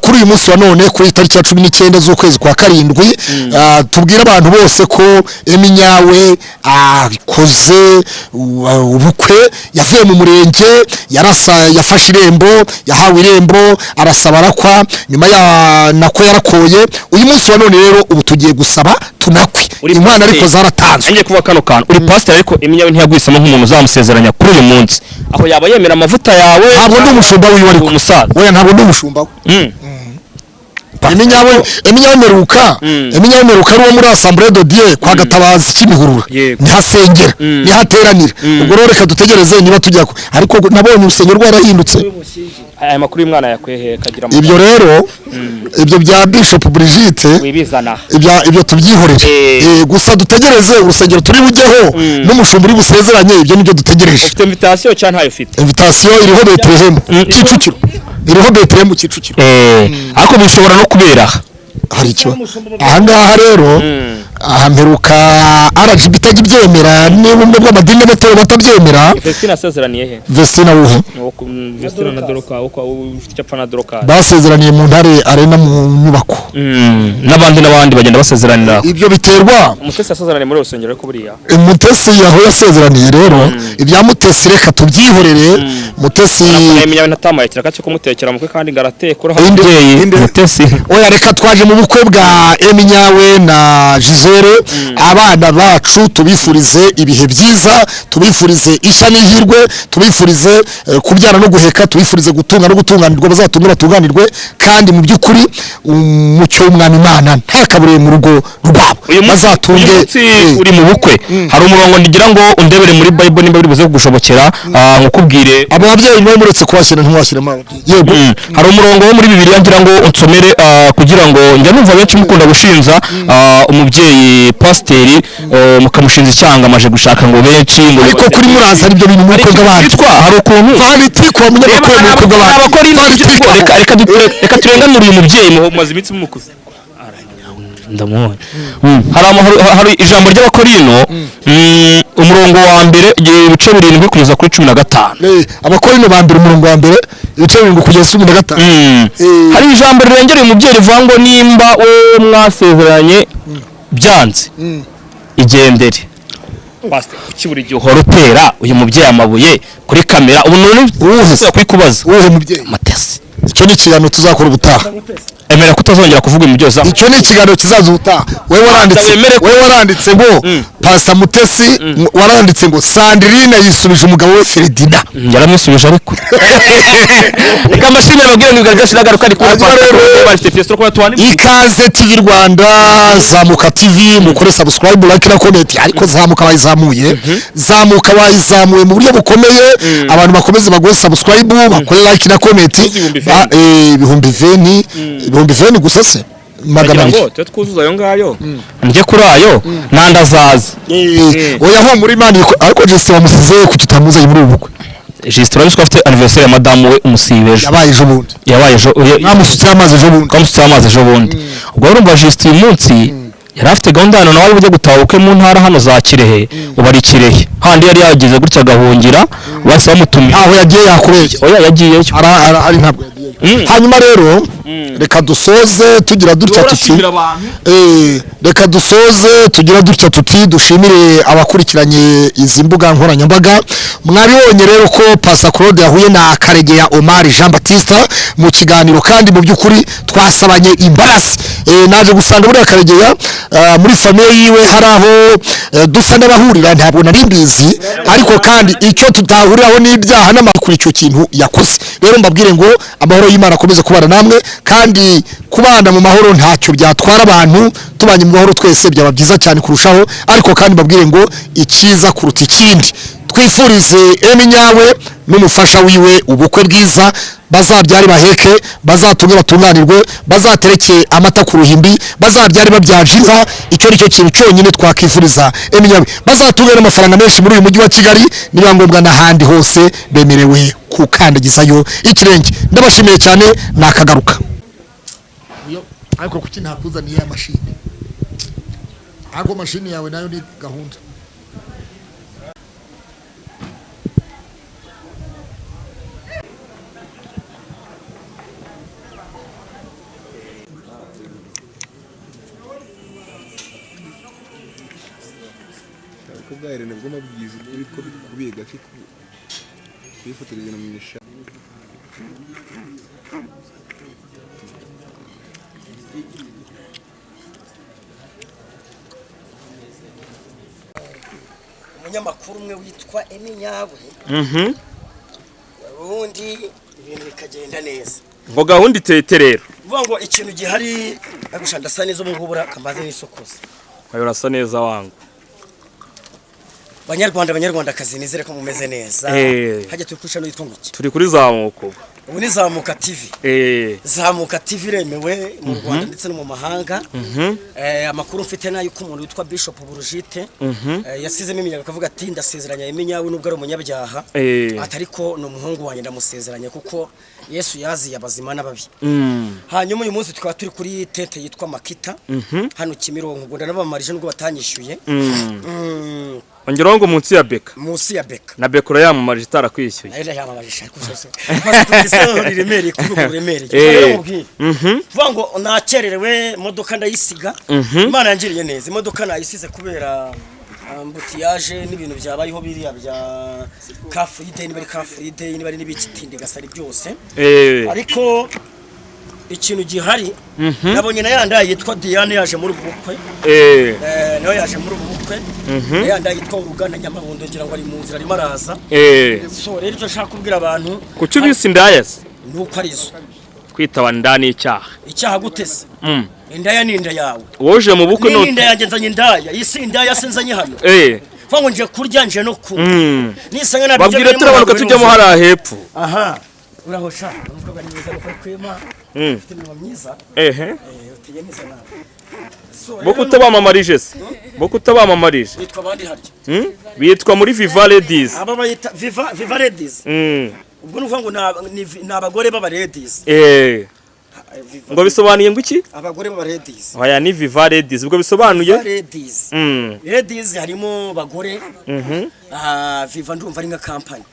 kuri uyu munsi wa none, kuri tariki ya 19 z'ukwezi kwa 7, tubwira abantu bose ko Eminyawe akoze ubukwe, yavuye mu murenge, yafashe irembo, yahawe irembo, arasaba arakwa, nyuma ya nako yarakoye. Uyu munsi wa none rero ubu tugiye gusaba tunakwe inkwano, ariko zaratanzwe. Ngiye kuvuga kano kantu, uri pastor ariko Eminyawe ntiyagwisamo nk'umuntu uzamusezeranya kuri uyu munsi, aho yaba yemera amavuta yawe. Ntabwo ndi umushumba wiwe, ariko umusaza. Oya ntabwo ndi umushumba we. Eminyawe meruka, Eminyawe meruka ari uwo muri Assemblée de Dieu kwa Gatabazi Kimihurura, nihasengera, nihateranira. Ubwo rero reka dutegereze niba tujya, ariko nabonye urusengero rwarahindutse. Aya makuru y'umwana yakwehe kagira ibyo rero ibyo bya Bishop Brigitte wibizana ibyo tubyihorere. Gusa dutegereze urusengero turi bujyeho n'umushumba uri busezeranye, ibyo nibyo dutegereje. Ufite invitation cyangwa ntayo ufite? Invitation iriho Bethlehem Kicukiro, iriho Bethlehem Kicukiro. Ariko bishobora no kubera hari icyo aha ngaha rero aha mperuka RGB itajya ibyemera, niba ubumwe bw'amadini n'amatorero batabyemera. Vestina asezeraniye he? Vestina wuhe? Vestina na Doroka, uko ufite icyapa na Doroka basezeraniye mu Ntare Arena mu nyubako. N'abandi n'abandi bagenda basezeranira. Ibyo biterwa. Mutesi asezeraniye muri rusengero ariko buriya Mutesi yaho yasezeraniye rero ibya Mutesi reka tubyihorere. Mutesi Eminyawe ntatamaye kiraka cyo kumutekera mukwe kandi ngaratekura ababyeyi Mutesi. Oya reka twaje mu bukwe bwa Eminyawe na Gisele. Abana bacu tubifurize ibihe byiza, tubifurize ishya n'ihirwe, tubifurize kubyara no guheka, tubifurize gutunga no gutunganirwa, bazatunge batunganirwe, kandi mu by'ukuri umucyo w'Umwami Imana ntakabure mu rugo rwabo. Bazatunge. Uri mu bukwe hari umurongo ngira ngo undebere muri Bible nimba biri buze kugushobokera, nkukubwire. Abo babyeyi nibo muretse kubashyira ntiwashyiramo. Yego. Hari umurongo wo muri Bibiliya ngira ngo unsomere, kugira ngo njya numva benshi mukunda gushinza umubyeyi pasiteri, mukamushinza icyanga amaje gushaka ngo benshi ngo ariko kuri muraza ari byo bintu mu bukwe bw'abandi. Hari ukuntu vanitiko munyamakuru mu bukwe bw'abandi. Reka turenganure uyu mubyeyi mumaze iminsi mumukuze. Ndamubonye. Hari ijambo ry'Abakorino, umurongo wa mbere ibice 7 kugeza kuri 15. Abakorino ba mbere umurongo wa mbere ibice 7 kugeza 15. Hari ijambo rirengereye umubyeyi rivuga ngo nimba wowe mwasezeranye byanze igendere. Pastor, kuki buri gihe uhora utera uyu mubyeyi amabuye kuri kamera? Ubu none uwuhe kwikubaza uwuhe mubyeyi? Mutesi. Icyo ni ikiganiro tuzakora ubutaha. Emera kutazongera kuvuga ibyo byose. Icyo ni ikiganiro kizaza ubutaha. Wewe waranditse, wewe waranditse ngo Pastor Mutesi waranditse ngo Sandrine yisubije umugabo we Ferdinand. Yaramwisubije, ariko reka mbashimire, ababwire ngo ibigaragaza nagaruka ari kumwe. Hanyuma rero, Bafite Fiston kuba tuwani. Ikaze TV Rwanda, Zamuka TV, mukore subscribe, like na comment. Ariko Zamuka bayizamuye, Zamuka bayizamuye mu buryo bukomeye. Abantu bakomeze baguhe subscribe, bakore like na comment. 20,000. 20,000, 20,000 gusa se? Magana Kugira abiri ngo tube twuzuza ayo ngayo, njye kuri ayo nandi azaza. Oya, humura, Imana ariko Jesse wamusize kuki utamuzanye muri ubu bukwe? Justin, urabizi ko afite anniversaire ya madamu we umusibe ejo. Yabaye ejo bundi. Yabaye ejo. Mwamusutseho amazi ejo bundi. Twamusutseho amazi ejo bundi. Ubwo urumva Justin uyu munsi yari afite gahunda hano, nawe ari bujye gutaha ubukwe mu ntara hano za Kirehe. Ubu ari Kirehe handi yari yageze gutya agahungira, bahise bamutumira. Aho yagiye yakubeshye. Oya, yagiyeyo. Ari ntabwo yagiyeyo. Hanyuma rero reka dusoze tugira dutya tuti reka dusoze tugira dutya tuti dushimire abakurikiranye izi mbuga nkoranyambaga. Mwabibonye rero ko Pastor Claude yahuye na Karegeya Omar Jean Baptiste mu kiganiro, kandi mu by'ukuri twasabanye imbabazi. Naje gusanga buriya Karegeya muri famille yiwe hari aho dusa n'abahurira, ntabwo nari mbizi. Ariko kandi icyo tutahuriraho n'ibyaha n'amakuru icyo kintu yakoze. Rero mbabwire ngo amahoro y'Imana akomeze kubana namwe, kandi kubana mu mahoro ntacyo byatwara abantu. Tubanye mu mahoro twese byaba byiza cyane kurushaho. Ariko kandi mbabwire ngo icyiza kuruta ikindi, twifurize Emi Nyawe n'umufasha wiwe ubukwe bwiza, bazabyare baheke, bazatunge batunganirwe, bazatereke amata ku ruhimbi, bazabyare babyaje inka. Icyo ni cyo kintu cyonyine twakifuriza Emi Nyawe. Bazatunge n'amafaranga menshi muri uyu mujyi wa Kigali, niba ngombwa n'ahandi hose bemerewe kukandagizayo ikirenge. Ndabashimiye cyane, nakagaruka. Ariko kuki ntakuzaniye ya mashini? Ariko mashini yawe nayo ni gahunda. Ko bwaherene bw'amabwiriza ukuri ko bikubiye gake kubifotoreza mu ishami. Umunyamakuru umwe witwa Emi Nyawe, ubundi ibintu bikagenda neza. Ngo gahunda itete rero. Uvuga ngo ikintu gihari agusha, ndasa neza ubu ngubu, kamaze n'isokoza. Ayo, urasa neza wangu. Banyarwanda, banyarwandakazi, nizere ko mumeze neza. Hajya turi kuri channel yitwa ngo iki? Turi kuri Zamuka ubu. Ubu ni Zamuka TV. Zamuka TV iremewe mu Rwanda ndetse no mu mahanga. Amakuru mfite nayo ko umuntu witwa Bishop Burujite yasizemo iminyago, akavuga ati ndasezeranya Emi Nyawe nubwo ari umunyabyaha, ati ariko ni umuhungu wanjye, ndamusezeranya kuko Yesu yaziye abazima n'ababi. Hanyuma uyu munsi tukaba turi kuri tente yitwa Makita hano Kimironko. Ubwo ndanabamarije nubwo batanyishyuye. Ongeraho ngo munsi ya Beka. Munsi ya Beka. Na Beka urayamamaje itarakwishyuye. Nayo ndayamamaje, ariko zose riremereye ku rwego ruremereye. Rero mubwire, vuga ngo nakererewe, imodoka ndayisiga. Imana yangiriye neza, imodoka nayisize kubera embouteillage n'ibintu byabayeho biriya bya Car Free Day, niba ari Car Free Day, niba ari n'ibikitinde gasari byose. Ariko ikintu gihari, nabonye na yandaye yitwa Diane yaje muri ubu bukwe. Nawe yaje muri ubu bukwe. Na yandaye yitwa Uruganda Nyamabondo, ngira ngo ari mu nzira arimo araza. So rero icyo nshaka kubwira abantu, Kuki ubise indaya se? Nuko arizo. Kwitaba inda ni icyaha. Icyaha gutese? Indaya ni inda yawe. Woje mu bukwe Ni no inda yanjye, nzanye indaya, iyi si indaya se nzanye hano? Vuga ngo nje kurya, nje no kunywa. Nisanga nabyo. Babwire turabanuka tujyamo hariya hepfo. Aha uraho sha, umukobwa ni mwiza nuko kwema. Ufite iminwa myiza. Uteye neza nawe. So, Bo rero kutabamamarije se, bo kutabamamarije. Bitwa abandi harya? Bitwa muri Viva Ladies. Aba bayita Viva Ladies. Ubwo ni ukuvuga ngo ni abagore b'aba ladies. Viva. Ngo bisobanuye ngo iki? Abagore b'aba ladies. Oya, ni Viva Ladies, ubwo bisobanuye Viva Ladies. Ladies harimo bagore. Ah, Viva ndumva ari nka company.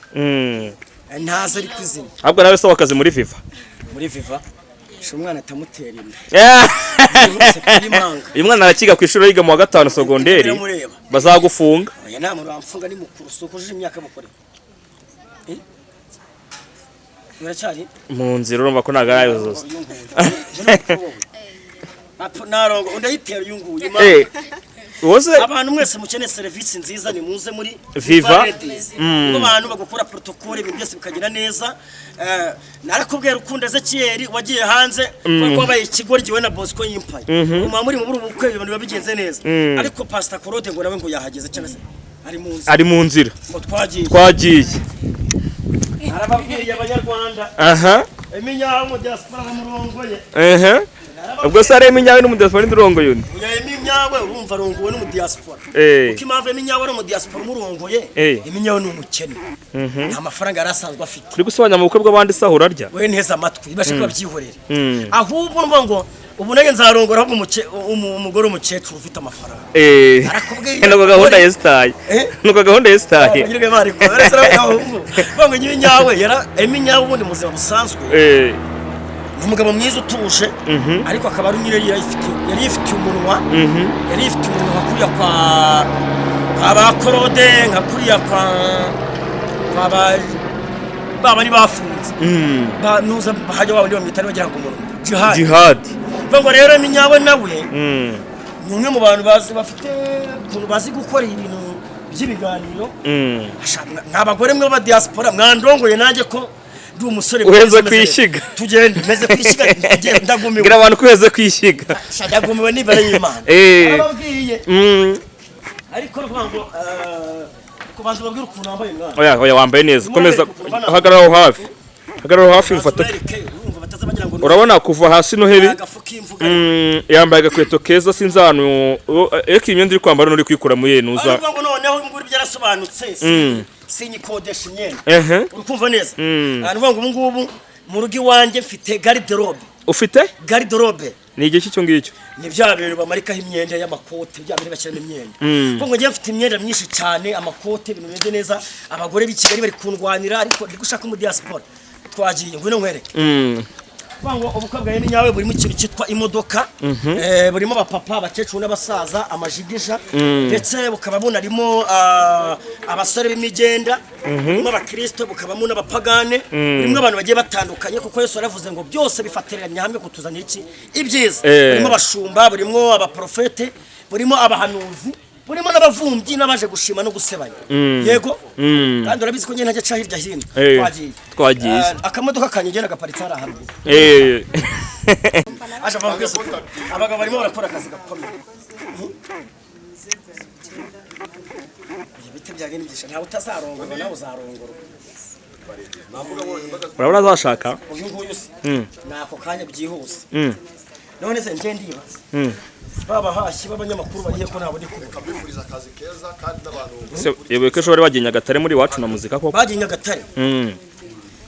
Ntazi ariko izina. Ahubwo nawe saba akazi muri Viva. Muri Viva sha, umwana atamutera inda. Eh. Y'imanga. Uyu mwana arakiga ku ishuri, yiga mu wa gatanu sogonderi. Biramureba. Bazagufunga. Oya, nta muntu wamfunga, ni mukuru, si ukujije imyaka mukore. Eh? Biracyari Mu nzira, urumva ko ntabwo arayuzuza. Apo narongo undayitera uyu nguyu. Woze Abantu mwese mukeneye serivisi nziza ni muze muri Viva. Ladies. Ubwo abantu bagukora protocole, ibintu byose bikagenda neza. Narakubwiye Rukundo Ezekiel wagiye hanze kuko wabaye ikigoryi we na Bosco Yimpaye. Muba muri mu bukwe, ibintu biba bigenze neza. Ariko Pastor Claude ngo nawe ngo yahageze cyangwa se ari mu nzira. Ari mu nzira. Ngo twagiye. Twagiye. Arababwiye Abanyarwanda. Aha. Eminyawe mu diaspora bamurongoye. Ehe, ubwo se ari Eminyawe n'umudiaspora n'indirongo yundi? Oya, Eminyawe urumva arongowe n'umudiaspora. Kuko impamvu Eminyawe ari umudiaspora umurongoye, Eminyawe ni umukene. Nta mafaranga yari asanzwe afite. Uri gusobanya mu bukwe bw'abandi sahura arya. We nteze amatwi, ibashe kuba byihorere. Ahubwo urumva ngo ubu nanjye nzarongora ahubwo umugore w'umukecuru ufite amafaranga. Arakubwiye. Nuko gahunda yesitaye. Eh? Nuko gahunda yesitaye. Abanyarwanda bari kubera ngo Eminyawe yara Eminyawe ubundi mu buzima busanzwe ni umugabo mwiza utuje, ariko akaba ari nyine yari yifitiye umunwa nka kuriya kwa ba Korode, nka kuriya kwa ba bari bafunze ba nuza hajya wabandi bamwita bagira ngo umunwa Jihad. Jihad. Bivuga ngo rero Eminyawe nawe ni umwe mu bantu bazi, bafite ukuntu bazi gukora ibintu by'ibiganiro. Asha, mwa bagore mwe ba diaspora mwandongoye nanjye ko ndi umusore Uheze mwiza, umeze neza. kwishyiga. Tugende meze kwishyiga, tugende, ndagumiwe. Ngira abantu ko uheze kwishyiga. Sha, ndagumiwe n'ibara y'Imana. Arababwiye. Ariko ruvuga ngo kubanza ubabwire ukuntu wambaye, mwana. Oya oya, wambaye neza. Komeza, hagarara aho hafi, hagarara aho hafi mufate. Ubereke, urumva bataza bagira ngo Urabona kuva hasi no heri. Agafu k'imvuga. Yambaye agakweto keza, sinzi ahantu ariko iyi myenda uri kwambara nturi kuyikura muri yenuza. Ariko ngo noneho ubu ngubu byarasobanutse, sinyikodesha imyenda. Uri kumva neza? Ah, ni ukuvuga ngo ubu ngubu mu rugo iwanjye mfite garde-robe. Ufite? Garde-robe. Ni igiki icyo ngicyo? Ni bya bintu bamarikaho imyenda y'amakote, bya bintu bashyiramo imyenda. Kuko ngo njye mfite imyenda myinshi cyane, amakote, ibintu bimeze neza. Abagore b'i Kigali bari kundwanira, ariko ndi gushaka mu diaspora. Twagiye, ngwino nkwereke. Kuvuga ngo ubukwe bwa Nyawe burimo ikintu cyitwa imodoka, burimo abapapa, abakecuru n'abasaza, amajigija, ndetse bukaba bunarimo abasore b'imigenda, burimo abakristo, bukabamo n'abapagane, burimo abantu bagiye batandukanye, kuko Yesu yaravuze ngo byose bifatiranya hamwe kutuzanira iki? Ibyiza. Burimo abashumba, burimo abaprofete, burimo abahanuzi, burimo n'abavumbyi n'abaje gushima no gusebanya. Yego, kandi urabizi ko njye ntajya aca hirya hino. Twagiye. Twagiye. Akamodoka kanjye ngenda gaparitse hariya haruguru. Aje avuga ko abagabo barimo barakora akazi gakomeye. Ibiti byanjye ni byinshi, ntawe utazarongorwa, nawe uzarongorwa. Urabona azashaka? Uyu nguyu se ni ako kanya byihuse. None se njye ndibaza, baba hashyi b'abanyamakuru bagiye ko ntabwo ndi kubona. Mbifuriza akazi keza kandi n'abantu. Se yewe ko ejo bari bagiye Nyagatare muri iwacu na muzika koko? Bagiye Nyagatare.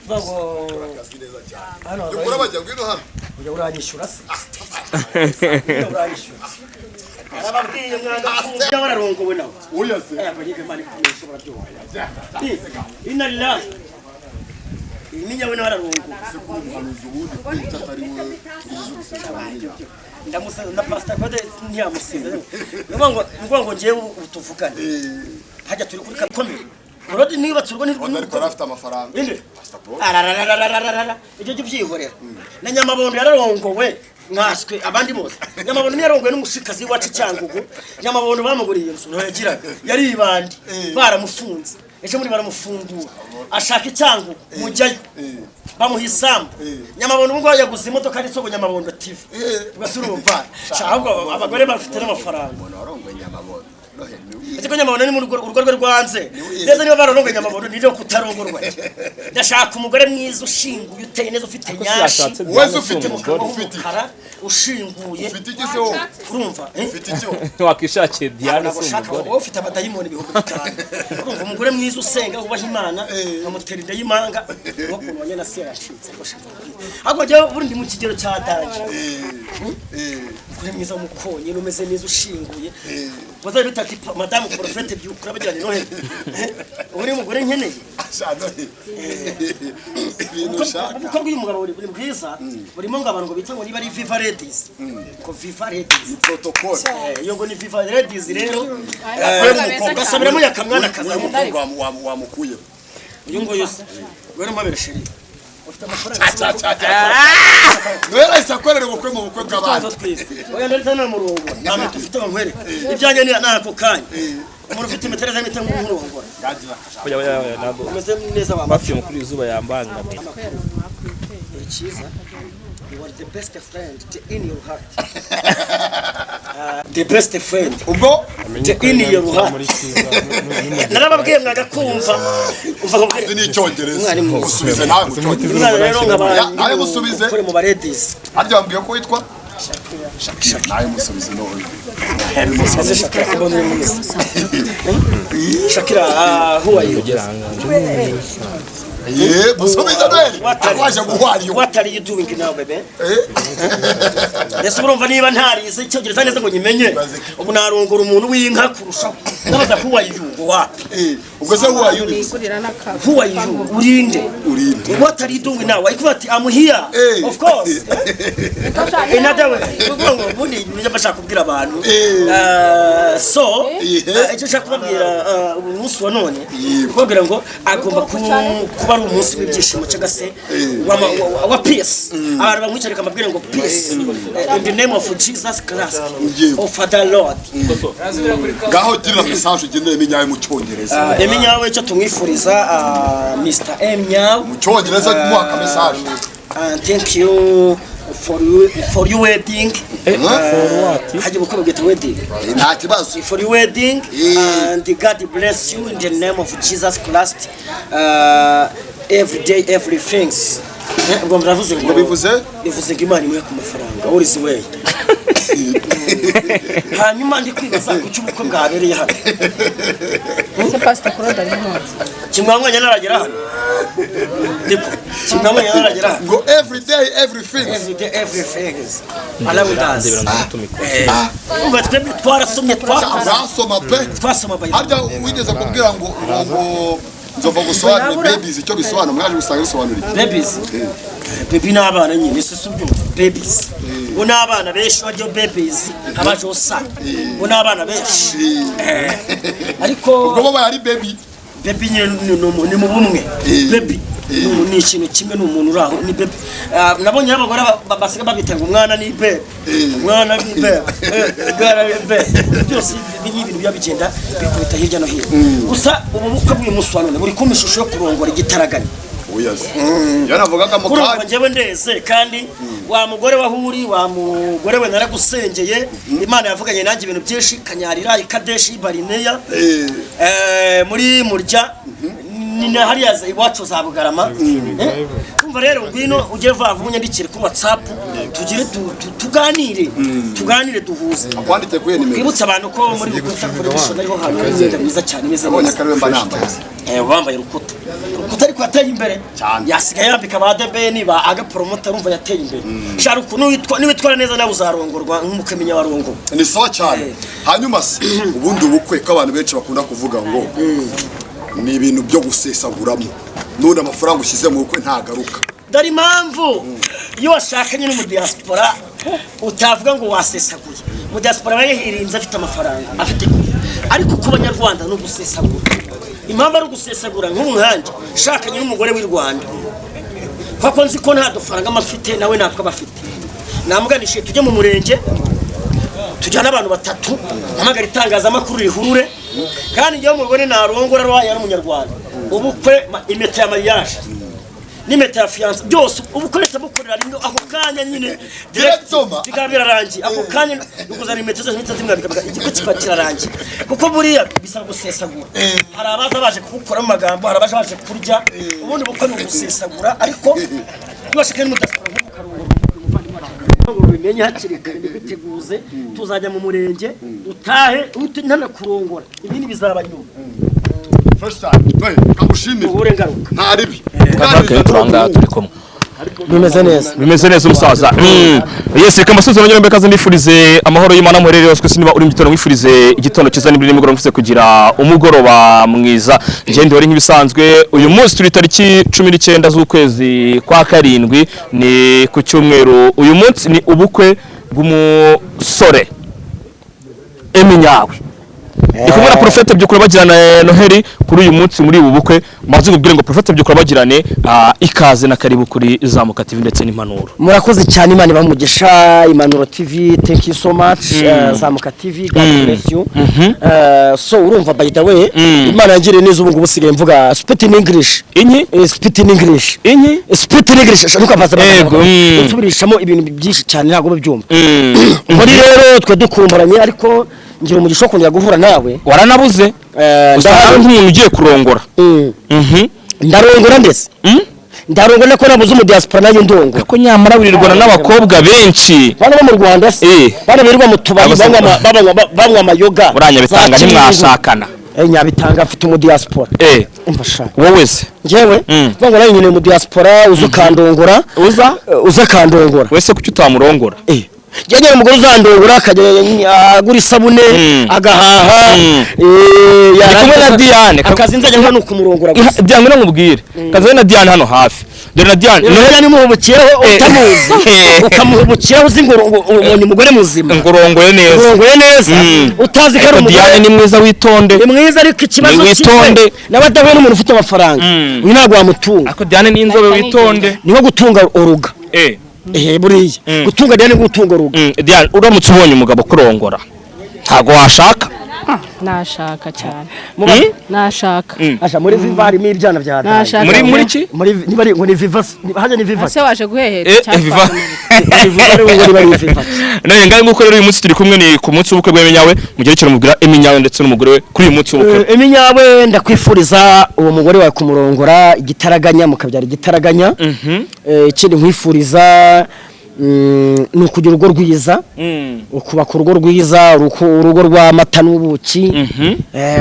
Bavuga ngo Akazi neza cyane. Hano Ugura bajya, ngwino hano. Ujya uranyishyura se? Ujya uranyishyura? Arababwiye mwana ujya wararongowe nawe. Oya se. Aya mbanyige Imana ikomeye ishobora byose. Inna lillahi. Iyi nyawe nawe ararongowe. Umuhanuzi ubundi kwica atari we Ndamusaza na Pastor Kode ntiyamusize. Ni ngo ngewe ubu tuvugane. Hajya turi kuri kakomeye. Urodi niba urugo Undi ariko yari afite amafaranga. Inde? Pastor Claude. Ararararararara. Ibyo jya ubyihorera. Na Nyamabondo yararongowe nkaswe abandi bose. Nyamabondo ntiyarongowe n'umushikazi wacu Cyangugu. Nyamabondo bamuguriye inzu yagiraga. Yari ibandi. Baramufunze. Ejo muri baramufungura. Ashaka icyangugu mujyayo. Bamuha isambu. Nyamabondo ubu ngubu yaguze imodoka yanditseho ngo Nyamabondo TV. Ubwo urumva. Ahubwo abagore bafite n'amafaranga. Umuntu warongoye Nyamabondo. Ese ko Nyamabondo ni mu rugo, urugo rwe rwanze neza? Niba barongoye Nyamabondo, nibyo kutarongorwa. Ndashaka umugore mwiza ushinguye, uteye neza, ufite nyashi. Yashatse. Wese ufite umugabo ufite w'umukara ushinguye. Ufite iki se wowe? Urumva, eh? Ufite iki wowe? Wakishakiye Diane Ntabwo si ushaka umugore. Wowe ufite abadayimoni 5000. Urumva, umugore mwiza usenga, wubaha Imana, nkamutera inda y'imanga nk'ukuntu wanyana na se yaracitse. Ariko shaka ahubwo njyewe ubundi mu kigero cya danger, umugore mwiza w'umukonyine, umeze neza, ushinguye, bazajya bita ati madamu porofete byukura bagira ni Noheli. Ubu ni umugore nkeneye. Shano. Ibintu ushaka. Ubukwe bw'uyu mugabo buri bwiza, burimo ngo abantu ngo bita ngo niba ari Viva Ladies, ngo Viva Ladies. Protocol. Iyo ngo ni Viva Ladies rero. Uyu Ugasabiramo yakamwana Uyu kazamuka. mukobwa wamukuye. Uyu nguyu se wera mpabere, chérie. Ufite amafaranga. Noheli ahise akorera ubukwe mu bukwe bw'abandi. Tuzo twese. Oya, ndetse namurongora. Nta mpeta ufite ngo nkwereke. Ibyanjye ni ako kanya. Umuntu ufite impeta neza impeta nkurongora. Oya, oya, oya, ntabwo. Umeze neza wa Hafi mukuru izuba yambangamiye. Uri cyiza. You are the best friend in your heart. The best friend. Ubwo The in your heart. Narababwiye mwagakumva. Umva nkubwire. Izi ni Icyongereza. Umwari mwiza. Musubize nawe mu Cyongereza. Umwana rero nkaba Ya, nawe musubize. Ukore mu ba ladies. Harya wambwiye ko witwa Shakira? Nawe musubize none. Ese Shakira, mbona uri mwiza. Shakira, who are you? Ye, musubize Noheli. Waje guhwariyo. What are you doing now, baby? Ese urumva niba ntarize Icyongereza neza ngo nyimenye, ubu narongora umuntu w'inka kurushaho. Ndabaza who are you ngo wapi? Ubwo se who are you bivuze? Who are you? Urinde. Urinde. What are you doing now? Ariko ati I'm here. Of course. In other way, kuvuga ngo ubundi ibintu bashaka kubwira abantu. So, icyo nshaka kubabwira uyu munsi wa none, kubabwira ngo agomba kuba ari umunsi w'ibyishimo cyangwa se wa peace. Abantu bamwicarika amabwire ngo peace, in the name of Jesus Christ of the Lord. Ngaho girira message ugeneye Eminyawe mu Cyongereza. Eminyawe, icyo tumwifuriza, Mr. Eminyawe Mu Cyongereza kumuha message. And thank you for your wedding. Hajya ubukwe bwita wedding. Nta kibazo. For your wedding, and God bless you in the name of Jesus Christ, every day, everything. Ubwo muravuze ngo Ngo bivuze? Bivuze ngo Imana imuhe ku mafaranga, all is way. Hanyuma ndi kwibaza kuki ubukwe bwabereye hano. Ese Pastor Claude ari munsi? Kimwamwanya naragera hano, niko kimwamwanya naragera hano. Ngo every day, everything. Every day, everything around us. Umva, twebwe twarasomye, twakoze. Urasoma pe. Twasoma Bible. Harya wigeze kubwira ngo nzova gusobanura babies icyo bisobanura, mwaje gusanga bisobanura iki? Babies, baby ni abana nyine, si ubyumva? Babies ngo ni abana benshi baryo, babies abaje sa ngo ni abana benshi. Ariko Ubwo bo bari baby. Baby nyine ni mu bumwe. Baby ni ikintu kimwe, ni umuntu uri aho, ni baby. Nabonye abagore basiga babita ngo umwana ni baby, umwana ni baby, umwana ni baby. Byose ibi ni ibintu biba bigenda bikubita hirya no hino. Gusa ubu bukwe bw'uyu munsi wa none buri kumpa ishusho yo kurongora igitaraganya. Oya se, yanavugaga mu Urumva, kanya. njyewe ndeze kandi wa mugore wa huri, wa mugore we, naragusengeye. Imana yavuganye nanjye ibintu byinshi Kanyarira, Ikadeshi Barineya, muri murya ni na hariya iwacu za Bugarama. Kumva rero, ngwino ujye vuba vuba unyandikire kuri WhatsApp, tugire tuganire, duhuze. Akwanditse kuri iyo nimero. Twibutse abantu ko muri Rukuta Collection ariho hantu hari imyenda myiza cyane imeze Abonye neza. akariwe mba nambaye. Wambaye Rukuta, Rukuta ariko yateye imbere. Cyane. Yasigaye yambika ba debeni ba aga promoter, urumva yateye imbere. Sharuku niwitwara neza nawe uzarongorwa nk'umukamenya warongo. Ni sawa cyane. Hanyuma se ubundi ubukwe, ko abantu benshi bakunda kuvuga ngo ni ibintu byo gusesaguramo, none amafaranga ushyize mu bukwe ntagaruka? Dore impamvu: iyo washakanye n'umudiaspora utavuga ngo wasesaguye. Umudiaspora aba yirinze, afite amafaranga, afite ingufu, ariko ku banyarwanda ni ugusesagura. Impamvu ari ugusesagura, nk'ubu nkanjye shakanye n'umugore w'i Rwanda, kuko nzi ko nta dufaranga mba mfite, nawe natwo aba afite, namuganishije tujye mu murenge, tujyane abantu batatu, mpamagara itangazamakuru rihurure. Kandi njyewe umugore narongora arwaye ari umunyarwanda, ubukwe impeta ya mariage n'impeta ya fiancé byose ubukwe leta bukorera rimwe ako kanya nyine. Directement. Bikaba birarangiye ako kanya, ni ukuzana impeta zose, impeta zimwambika, igikorwa kikaba kirarangiye. Kuko buriya bisaba gusesagura. Hari abaza baje kugukoramo amagambo, hari abaje baje kurya. Ubundi bukwe ni ugusesagura. Ariko iyo washakanye n'umudiaspora nk'ubu ukarongora umuvandimwe wacu, ngo bimenye hakiri kare, mbiteguze, tuzajya mu murenge utahe uhite ntanakurongora, ibindi bizaba nyuma. Fresh cyane. We kagushimire. Uhure ngaruka. Nta ribi. Kavake, turanga turi kumwe. Bimeze neza. Bimeze neza umusaza. Yes, reka mbasuhuze nongere mbekaze, mbifurize amahoro y'Imana muherere yose kwisi. Niba uri mu gitondo, mwifurize igitondo cyiza, niba uri nimugoroba, mwifurize kugira umugoroba mwiza. Njye ndi wari nk'ibisanzwe. Uyu munsi turi tariki 19 z'ukwezi kwa karindwi, ni ku cyumweru. Uyu munsi ni ubukwe bw'umusore Eminyawe. Ndi kumwe na Prophète Byukura bagirana Noheli kuri uyu munsi muri ubu bukwe. Maze kubwira ngo Prophète Byukura bagirane, ikaze na karibu kuri Zamuka TV ndetse n'Impanuro. Murakoze cyane, Imana ibamugisha. Impanuro TV, thank you so much. Zamuka TV, God bless you. So urumva, by the way, Imana yangiriye neza, ubu ngubu usigaye mvuga spit in English. Inki? Spit in English. Inki? Spit in English, ntukabaza. Yego. Nsubirishamo ibintu byinshi cyane, ntabwo babyumva. Muri rero twe dukumburanye, ariko ngira umugisha wo kongera guhura nawe. Waranabuze. Usa nawe nk'umuntu ugiye kurongora. Ndarongora ndetse. Ndarongora ko nabuze umu diaspora, nanjye ndongora. Ariko nyamara wirirwana n'abakobwa benshi. Bana bo mu Rwanda se? Bana birirwa mu tubari, banywa amayoga. Buriya Nyabitanga za Kibingo. ntimwashakana. Nyabitanga afite umu diaspora. Umva sha. Wowe se? Njyewe mvuga ngo nawe nyine mu diaspora uza ukandongora. Uza? Uza akandongora. Wese kuki utamurongora? Njye nyine umugore uzandongora akajya agura isabune, agahaha. Ndi kumwe na Diane. Akazi nzajya nkora ni ukumurongora gusa. Diane, ngwino nkubwire. Kazabe na Diane hano hafi. Dore na Diane. Noheli nimuhubukiraho utamuzi, ukamuhubukiraho uzi ngo ubonye umugore muzima. Ngurongoye neza. Urongoye neza, utazi ko ari Ariko umugore. Diane ni mwiza, witonde. Ni mwiza, ariko ikibazo Ni witonde. kimwe nawe adahuye n'umuntu ufite amafaranga, uyu ntabwo wamutunga. Ariko Diane ni inzobe, witonde. Ni nko gutunga uruga. Buriya gutunga Diane ni gutunga uruga. Diane, uramutse ubonye umugabo kurongora, ntabwo washaka? Nashaka cyane. Nashaka. Asha, muri Viva harimo ibyana bya Dani. Nashaka. Muri ki? Muri niba ari ngo ni Viva, hajya ni Viva. Ese waje guhehera? Viva. Ni Viva, ari ngo niba ari Viva. None ngahe nguko rero, uyu munsi turi kumwe, ni ku munsi w'ubukwe bw'Eminyawe. Mugire ikintu mubwira Eminyawe ndetse n'umugore we kuri uyu munsi w'ubukwe. Eminyawe, ndakwifuriza uwo mugore wawe kumurongora igitaraganya, mukabyara igitaraganya. Ikindi nkwifuriza ni ukugira urugo rwiza, ukubaka urugo rwiza, urugo rw'amata n'ubuki.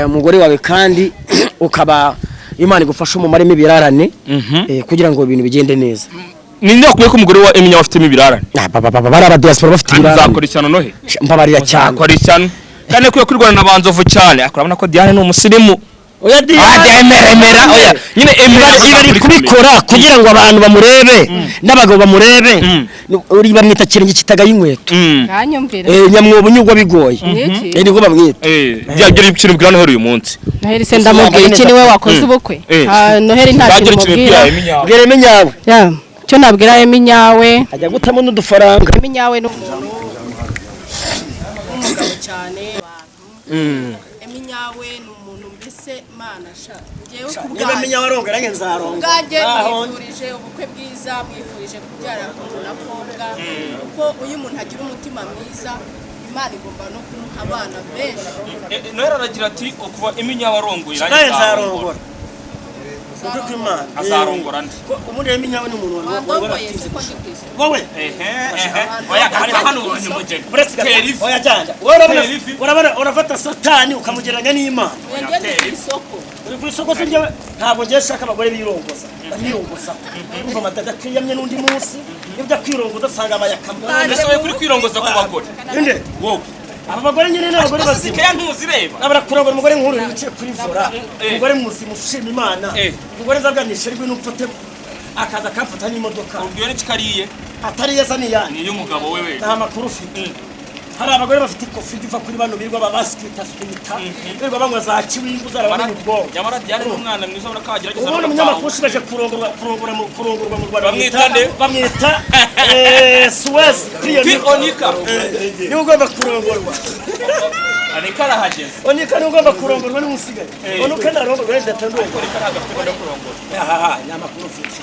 Umugore wawe kandi ukaba Imana igufasha umumaremo ibirarane, kugira ngo ibintu bigende neza. Ninde wakwiye ko umugore wa Eminyawe afitemo ibirarane? Bari aba diaspora bafite ibirarane. Uzakora ishyano, Nohe. Mbabarira cyane. Uzakora ishyano kandi akwiye kwirwana na banzovu cyane. Ariko urabona ko Diane ni umusirimu. Oya. Ah, emera, emera, oya nyine emera. Bari kubikora kugira ngo abantu bamurebe n'abagabo bamurebe. Uri bamwita kirenge kitagaye inkweto. Kanyumvira. Nyamwobo unyugwa bigoye. Niki? Niko bamwita. Byagira ikintu ubwira Noheli uyu munsi. Noheli se ndamubwira iki? Niwe wakoze ubukwe. Noheli nta Bagira kintu ikintu mubwira. ubwira Eminyawe. Bwira Eminyawe. Ya, icyo nabwira Eminyawe, ajya gutamo n'udufaranga. Eminyawe ni umuntu w'umugabo cyane. Eminyawe ni umuntu mbese Mana sha, njyewe ku Niba bwanjye Eminyawe arongora, nanjye nzaronga. Ubwanjye Aho mwifurije ubukwe bwiza, mwifurije kubyara n'akobwa, kuko iyo umuntu agira umutima mwiza, Imana igomba no kumuha abana benshi. Noheli aragira ati kuva Eminyawe arongoye, nanjye nzarongora. Ukuri kw'Imana. Azarongora nde? Ko ubundi Eminyawe ni umuntu Wandongoye siko ndi ku isoko. Wowe. Ehe, oya, kandi hano ubonye umugeni. Uretse gato. Tera ivi. Oya janja. Wowe urabona, Tera ivi. urabona urafata Satani ukamugereranya n'Imana. Oya, njye ndi ku isoko. Uri ku isoko se? Njyewe ntabwo ngiye shaka abagore birongoza, banirongoza. Urumva amadada akiyamye n'undi munsi iyo ujya kwirongoza usanga abayakamwe. Mbese wowe kuri kwirongoza ku bagore? Inde? Wowe. Aba bagore nyine ni abagore bazima. Keya ntuzireba. Nabara kurongora umugore nk'uru wicaye kuri vora, umugore muzima ushima Imana, umugore nzabwanisha rwe n'umfate akaza akamfata n'imodoka. Ubwiwe n'iki kariye? Atari yeza ni yanjye. Ni iy'umugabo we we. Nta makuru ufite. Hari abagore bafite ikofi iva kuri bano birirwa babasikita sikita, birirwa banywa za kiwingu zarabamenya ubwonko. Nyamara Diane ni umwana mwiza, ubona ko agerageza. Ubundi umunyamakuru ushigaje kurongorwa, kurongora mu kurongorwa mu Rwanda Bamwita nde? Bamwita Suez. Pi Onika. Niwe ugomba kurongorwa. Onika arahageze. Onika niwe ugomba kurongorwa, niwe usigaye. Onika narongorwa wenda atandukanye. Onika ntabwo afite gahunda yo kurongora. Ahaha, ni amakuru ufite.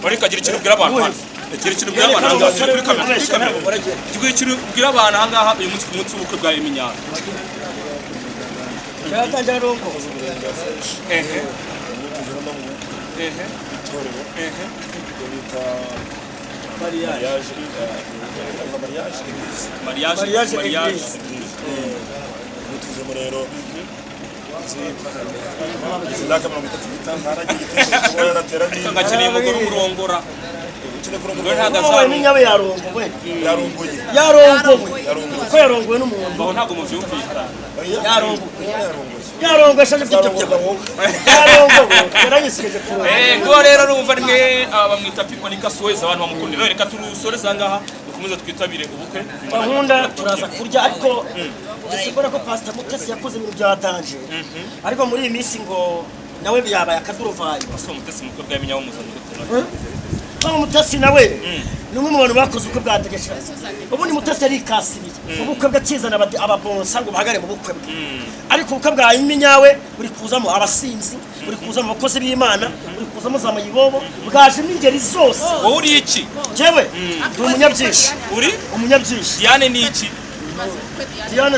Onika, agira ikintu ubwira abantu hano. Gira ikintu ubwira abantu ahangaha kuri kamera, kuri kamera. Gira ikintu ubwira abantu ahangaha uyu munsi, ku munsi w'ubukwe bwa Eminyawe. Cyatangira arongoza. Ehe ehe ehe. Mariage. Mariage. Mariage. Mariage. Église. Tujemo rero imyaka 35 ntaragira igitekerezo kuba yaratera n'inda. Ngakeneye umugore umurongora. Ukeneye kurongora. Umugore ntabwo Wowe azarongora. Eminyawe yarongowe. Yarongoye. Yarongowe kuko yarongowe n'umuntu. Aho ntabwo muvyumvikana. Yarongowe, yarongowe ashaje mfite ibyo yarongowe, yaranyisigaje kurongora. Ngo rero numva rimwe bamwita Piponika Suez, abantu bamukunda. Rero reka turusoreze aha ngaha, dukomeze twitabire ubukwe. Gahunda turaza kurya, ariko Mbona ko Pastor Mutesi yakoze ibintu bya danger, ariko muri iyi minsi ngo nawe yabaye akaduruvayo. Ese Mutesi mukwe bwa Eminya wamuzanye gute none? Wa Mutesi nawe ni umwe mu bantu bakoze ubukwe bwa Tegeshira. Ubundi Mutesi yarikasiriye ubukwe bwe, akizana ababonsa ngo bahagare mu bukwe bwe, ariko ubukwe bwa Iminyawe buri kuzamo abasinzi, buri kuzamo abakozi b'Imana, buri kuzamo za mayibobo, bwajemo ingeri zose. Wowe uri iki? Njyewe ndi umunyabyinshi. Uri Umunyabyishi. Diane ni iki? Diane,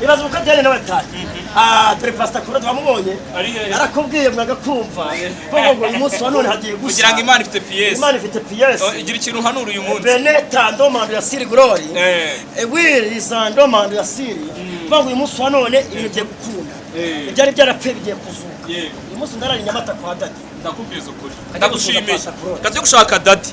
ibaze uko Diane nawe ataye. Ah, dore Pastor Kuro twamubonye. Ari hehe? Arakubwiye mwagakumva ko ngo uyu munsi wa none hagiye gushya. Kugira ngo Imana ifite piyesi. Imana ifite piyesi. Oh, igira ikintu uhanura uyu munsi. Beneta ndomando ya Siri Glory. Wili za ndomando ya Siri. Kuvuga ngo uyu munsi wa none ibintu bigiye gukunda. Ibyari byarapfuye bigiye kuzuka. Uyu munsi ndarara i Nyamata kwa Dadi. Ndakubwiza ukuri. Kajya gusuhuza Ndagushimiye. Pastor Claude. Kajya gushaka Dadi.